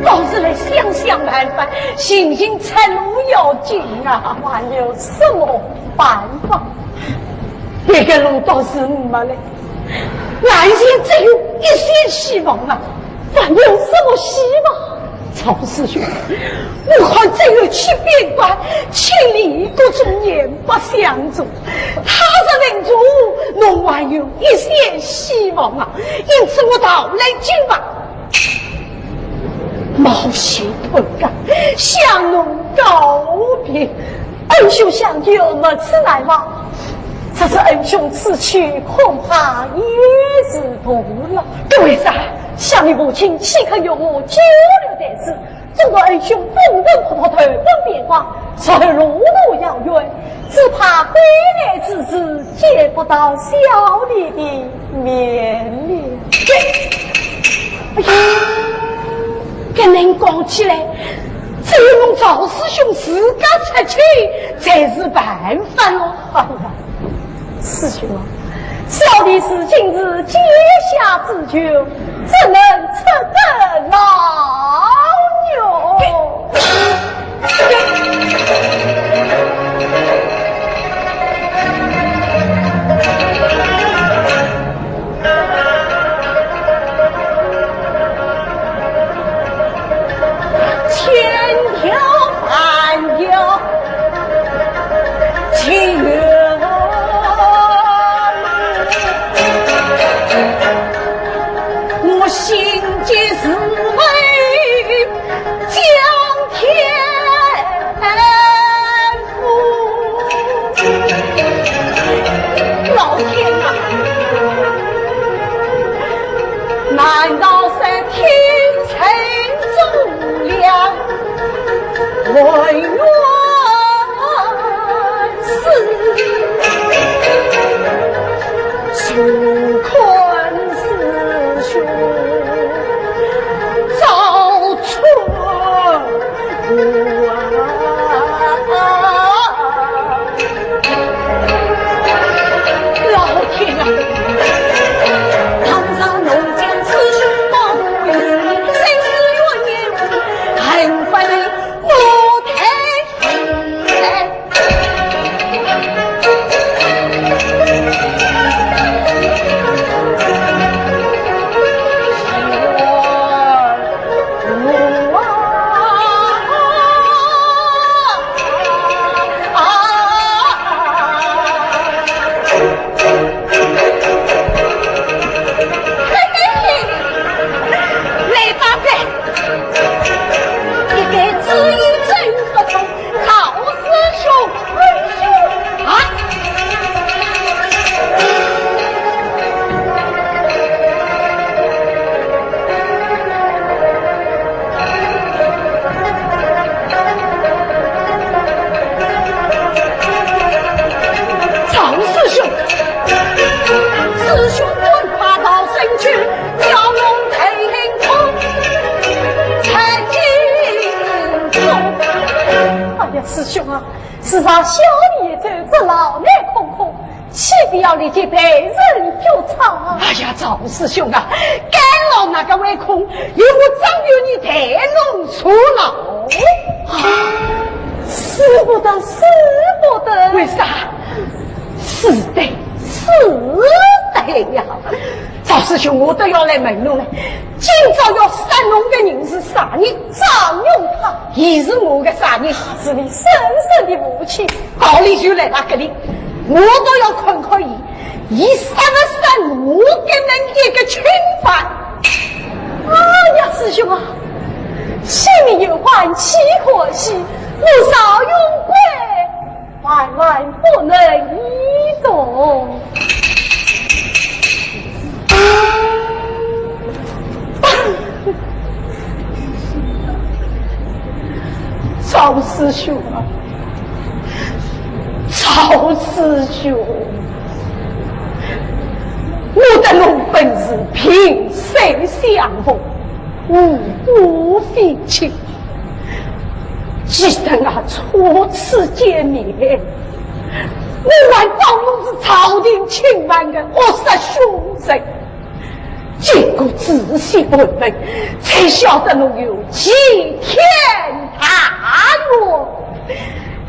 倒是来想想办法，寻寻出路要紧啊！还有什么办法？别个路倒是没了，眼前只有一线希望啊！还有什么希望？赵师兄，我看只有去边关，千里各种言不相助。他若能助，侬还有一线希望啊！因此我逃来京吧。冒险不敢，向侬告别。恩兄相救，勿辞来往。只是恩兄此去，恐怕也是徒劳。为啥？想你母亲岂肯容我久留在此？ 纵然恩兄风尘仆仆投奔边疆，然而路途遥远，只怕归来之时见不到小弟的面了。哎呀，搿能讲起来，只有侬赵师兄自家出去才是办法了。哎呀， 师兄啊，小弟是今日阶下之囚，怎能出得牢哟？千条万条 情缘，我心急是为江天父。老天啊，难道是天辰中了？ 还原是，须看师兄赵春华。 老天啊，倘若侬将此事报与你，真是冤枉，恨不得我太恨。来吧，来。一个知音真不错，赵师兄，恩兄啊。 赵师兄，师兄赶快到深去，叫我抬头看清楚。哎呀，师兄啊，是怕小弟一走，这牢内空空， 岂不要立即被人捉抄啊？哎呀，赵师兄啊，监牢哪个会空，有我张元义代侬坐牢。啊，使不得，使不得。为啥？使得，使得呀！赵师兄，我倒要来问侬了，今朝要杀侬的人是啥人？张永泰。伊是我的啥人？是你生身的父亲。道理就来了搿里。 我倒要看看伊，伊杀勿杀我搿能一个清白。哎呀，师兄啊，性命有关，岂可惜？我赵永贵万万不能依从。 赵师兄啊，赵师兄，我搭侬本是萍水相逢，无故非亲。记得啊，初次见面，我还当侬是朝廷钦犯的恶杀凶人。 经过仔细盘问，才晓得侬有齐天大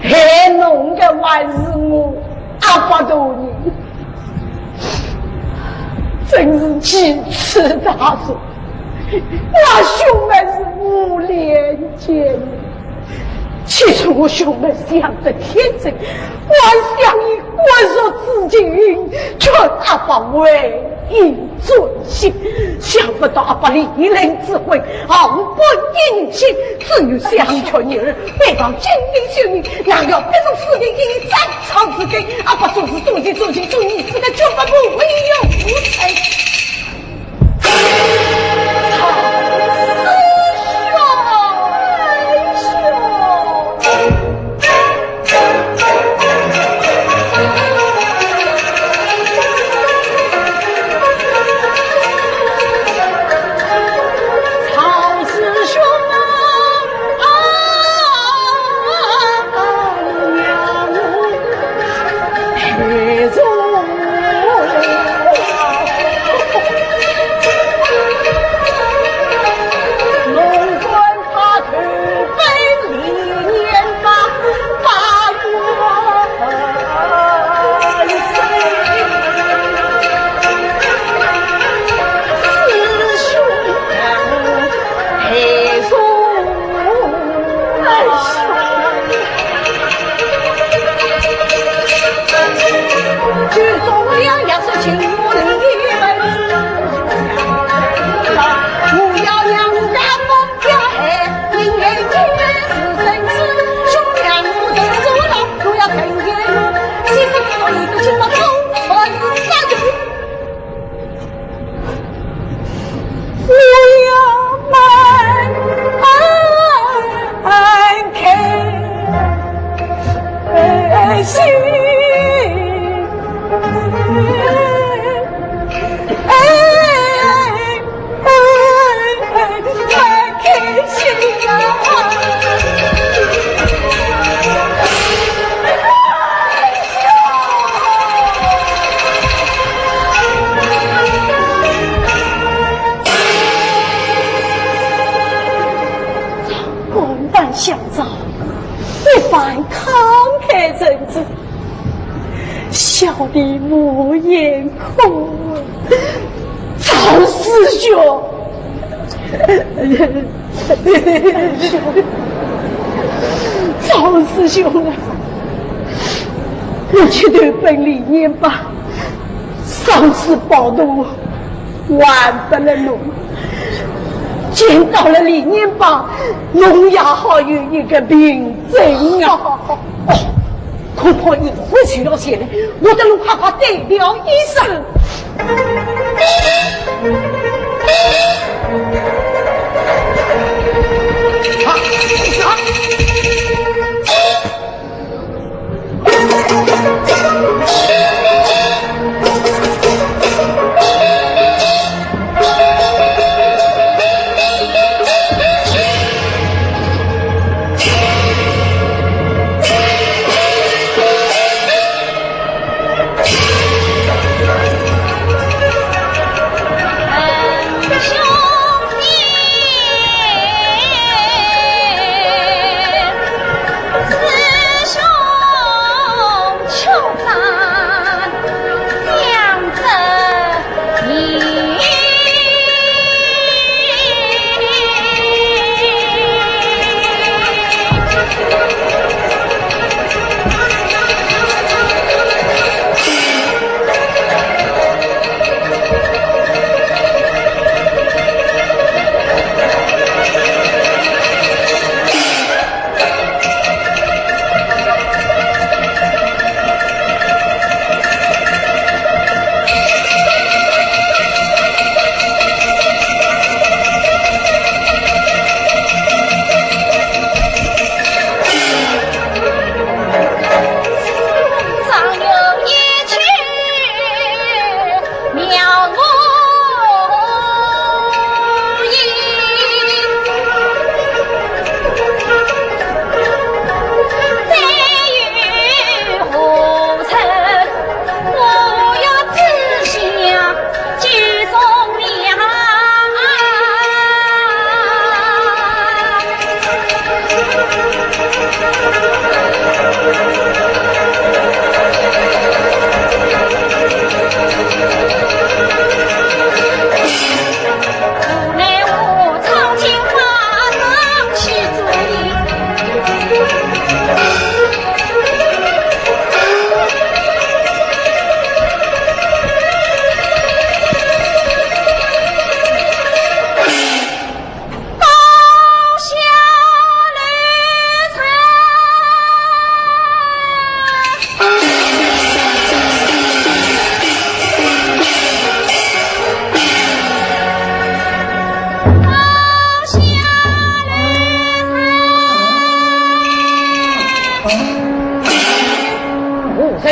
愿，害侬的还是我阿不大人，真是奇耻大辱，那兄们是无脸见你。起初我兄妹相得天真，还想以骨肉之情劝阿伯回转心，想不到阿伯利人之婚，忘本一心，只有想劝女儿，对方金陵秀女，哪料逼入虎穴，一再造次根，阿伯做事做情做情做义，这个绝不会有无才。 万般相招，一番慷慨陈词，小弟无言可。赵师兄，赵师兄啊，我去投奔李年伯，上次报答我，还拨了侬。见到了李年伯，侬也好有一个凭证啊。哦，恐怕你不会去了些呢，我得侬快快对了一声。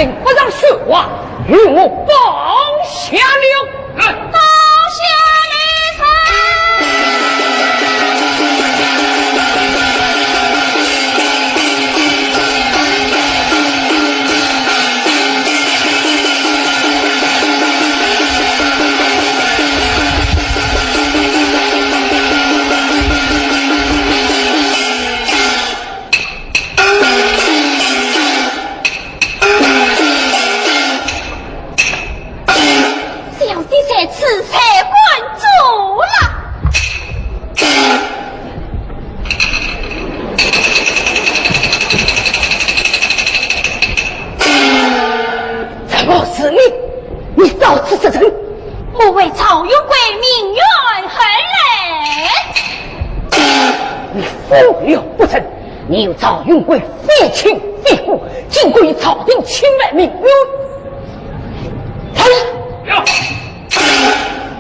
不让说话，与我绑下了。绑下来哉！小姐在此，谁敢阻拦？怎么是你？你到此作甚？我为赵云贵鸣冤而来。你疯了不成？你与赵云贵非亲非故，竟敢与朝廷侵犯名誉。来，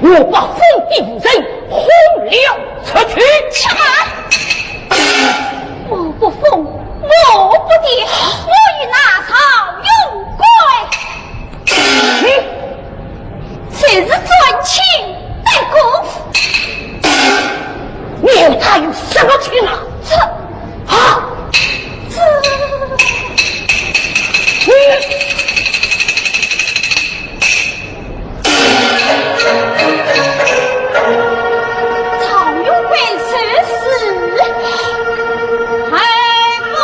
我把封地无人轰了出去。且慢！我不疯，我不癲，我与那赵云贵，嗯，才是冤亲不故。你与他有什么亲啊？这 啊！这，你，赵云贵受死，还不。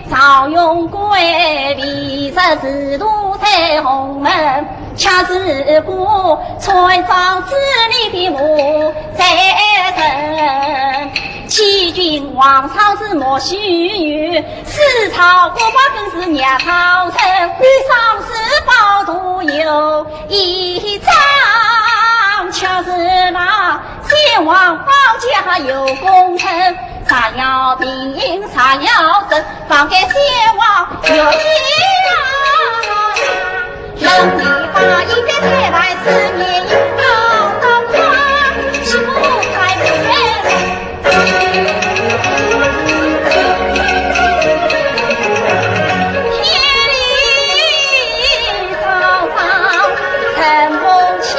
赵云贵为人是独在红门，恰是个穿上之礼的武才人。欺君罔上是莫须有，私造国宝更是逆朝臣，你上是宝图有一张，恰是那 先王保驾有功臣，杀了平杀了朕，方给先王有功。人的把一边推来是你高高快，岂不太不人？天里嫂嫂，臣不见。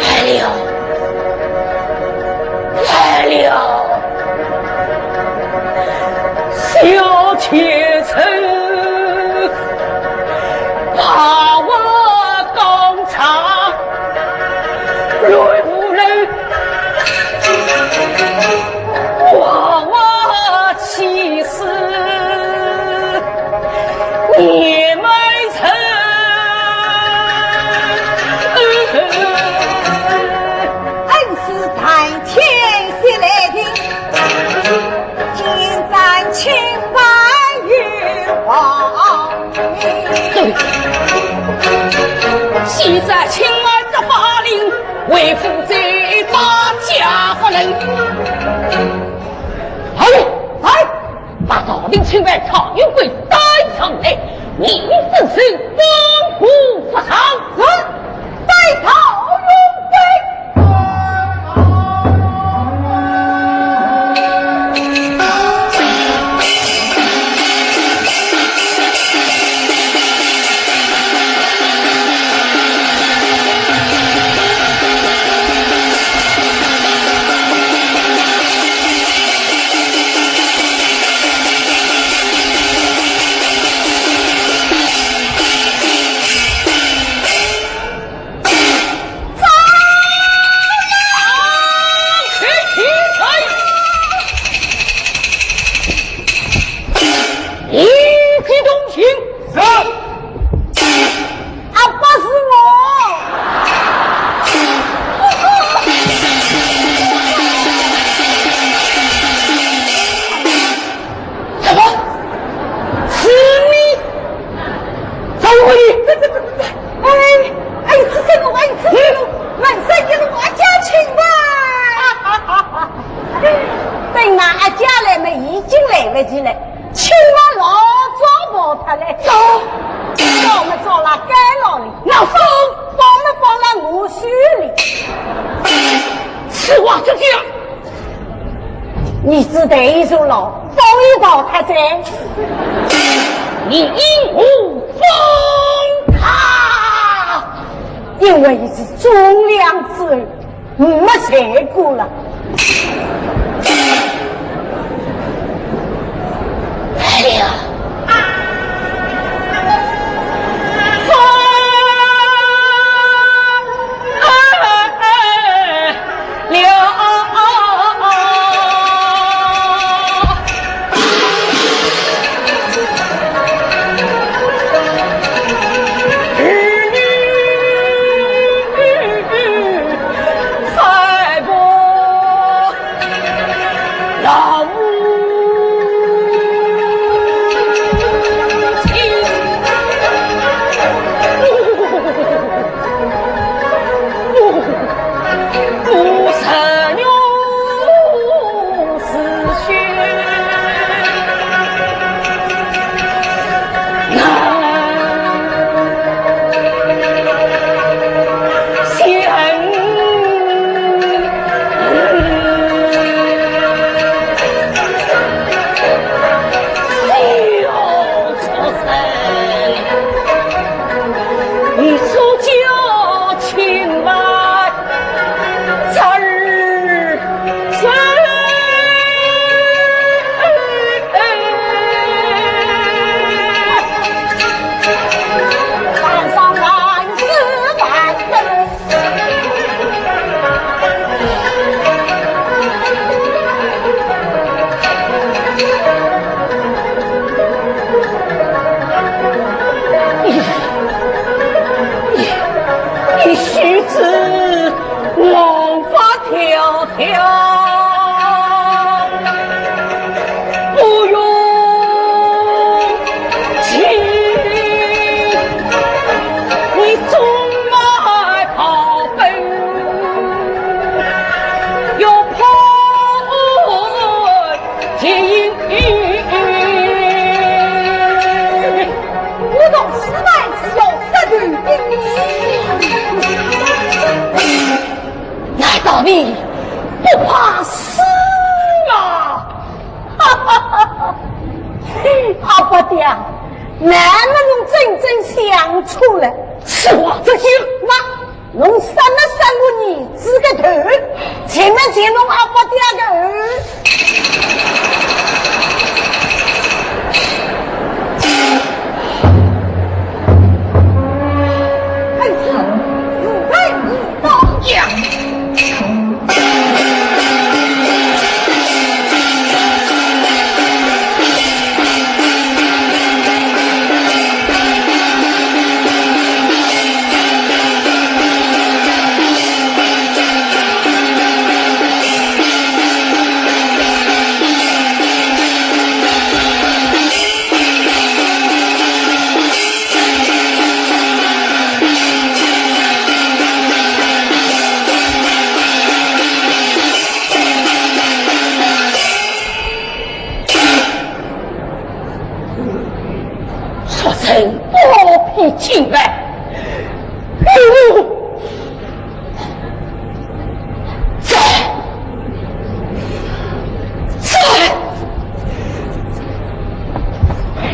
来了，来了，小妾臣把话当场，论无论 我，我岂是你们人？恩是在天下来的，今朝请问有何意？对，现在请问这法令， 为父再打家不能。定请把曹永贵带上来，你身上光顾不上。是，带曹永贵。啊，不是我。什么？是你？找我的？哎，哎，是这个，哎，是这个，满山一路阿姐请吧。等那阿姐来嘛，已经来不及了。 请了老早跑脱了。走。早么早了，该牢里。那走。放么放了我手里。此话怎讲？你只得一手牢，早已跑脱哉。你因何放他？因为是忠良之人。 没谁顾了。来了。你须知王法迢迢，不容情。你纵马逃奔，要判 金。我同师太是要杀头的。难道你不怕死吗？哈哈哈哈！阿伯爹，那么侬真正想错了。此话怎讲？那 侬杀没杀我儿子个头？前面前侬阿伯爹个儿。哎呀，是在你当家。你进来。走，走，走。哎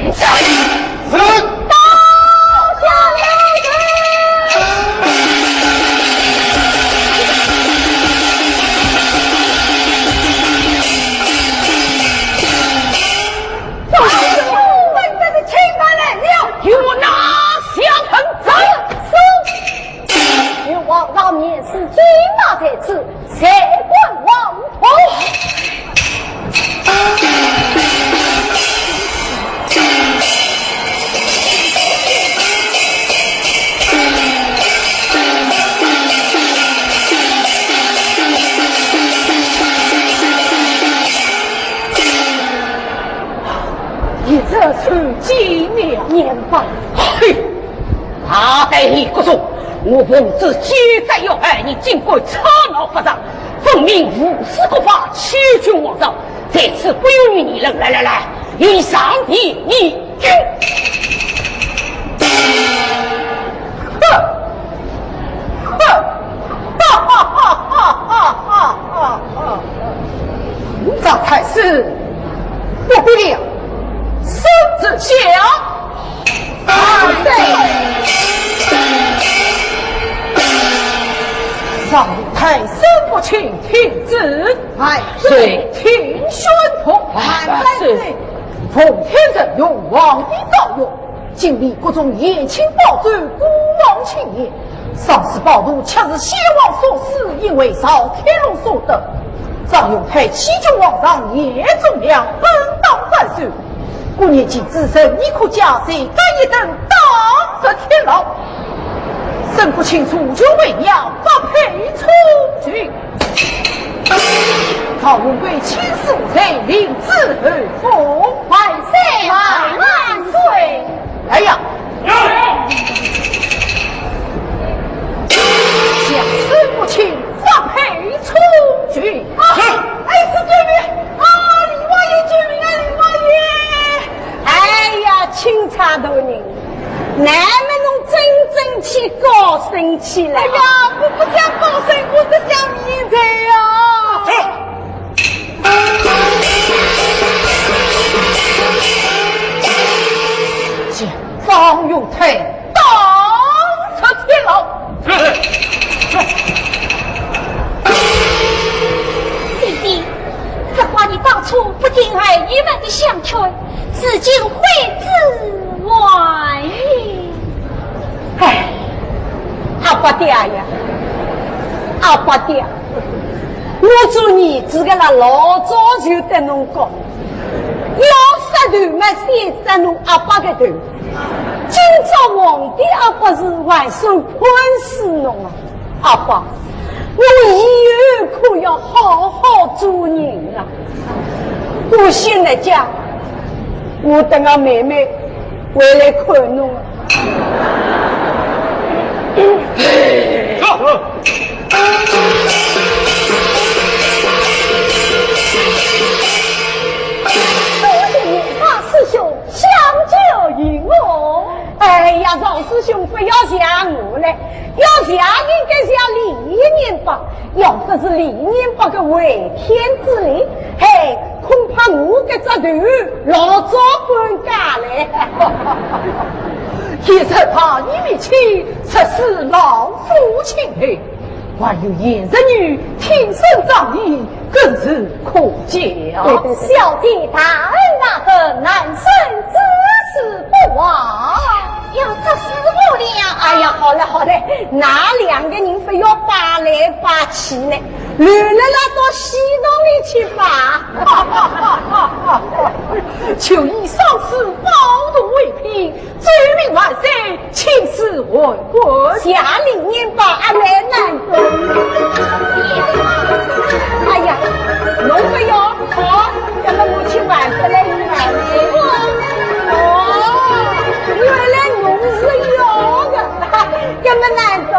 呦，真正的亲妈来了！与我拿香盆走。是。与皇上面试，金马在此，谁管王婆？一日出几年年吧。嘿，大胆你国忠，我奉旨监斩要害，你竟敢吵闹不让，分明无视国法，欺君罔上，在此不容你议论。来来来，与上殿议。哼！ 哼！哈哈哈哈哈哈哈！赵太师，不必了，圣旨下。万岁！赵太师不请，听旨。万岁！听宣读。万岁！奉天承运，皇帝诏曰， 今立国忠延庆宝座，孤王庆谒。上书宝图，却是先王所赐，因为赵天龙所得。赵永泰欺君罔上，严忠良，本当斩首。故年近之，仁义可嘉，罪加一等，当入天牢。沈国清除权为妙，发配充军。 赵永贵亲自在，领旨候封。万岁万岁！来呀！将沈国清发配充军。啊，是。哎，是救命！啊，李王爷，救命啊，李王爷！哎呀，钦差大人， 那么侬真正去高升去了？哎呀，我不想高升，我只想免罪啊！将赵永泰打出天牢。是。爹爹，只怪你当初不听儿女们的相劝， 如今悔之晚矣。哎，阿伯爹呀，阿伯爹，我做儿子个啦，老早就对侬讲，要杀头嘛，先杀侬阿伯个头。今朝皇帝阿伯是还算宽恕侬啊。 阿伯，我以后可要好好做人啊。我现在讲，我等俺妹妹回来看侬啊。走。多谢严大师兄相救于我。哎呀，赵师兄不要谢我嘞， 要谢应该谢李元霸，要不是李元霸个回天之礼，嘿，恐怕我搿只头老早半价嘞。其实他一面亲，实是老夫亲后，还有贤侄女挺身仗义，更是可嘉。对对，小姐大恩大德，难生只是不忘。 要杀死我了！哎呀，好了好了，㑚两个人不要摆来摆去了，留了啦到西洞里去吧。就以上次暴徒为凭，奏明万岁，请示皇冠。谢李元霸，阿妹难。哎呀，侬不要跑，那么我去换回来与俺妹。哦，原来侬是要的，那么难懂。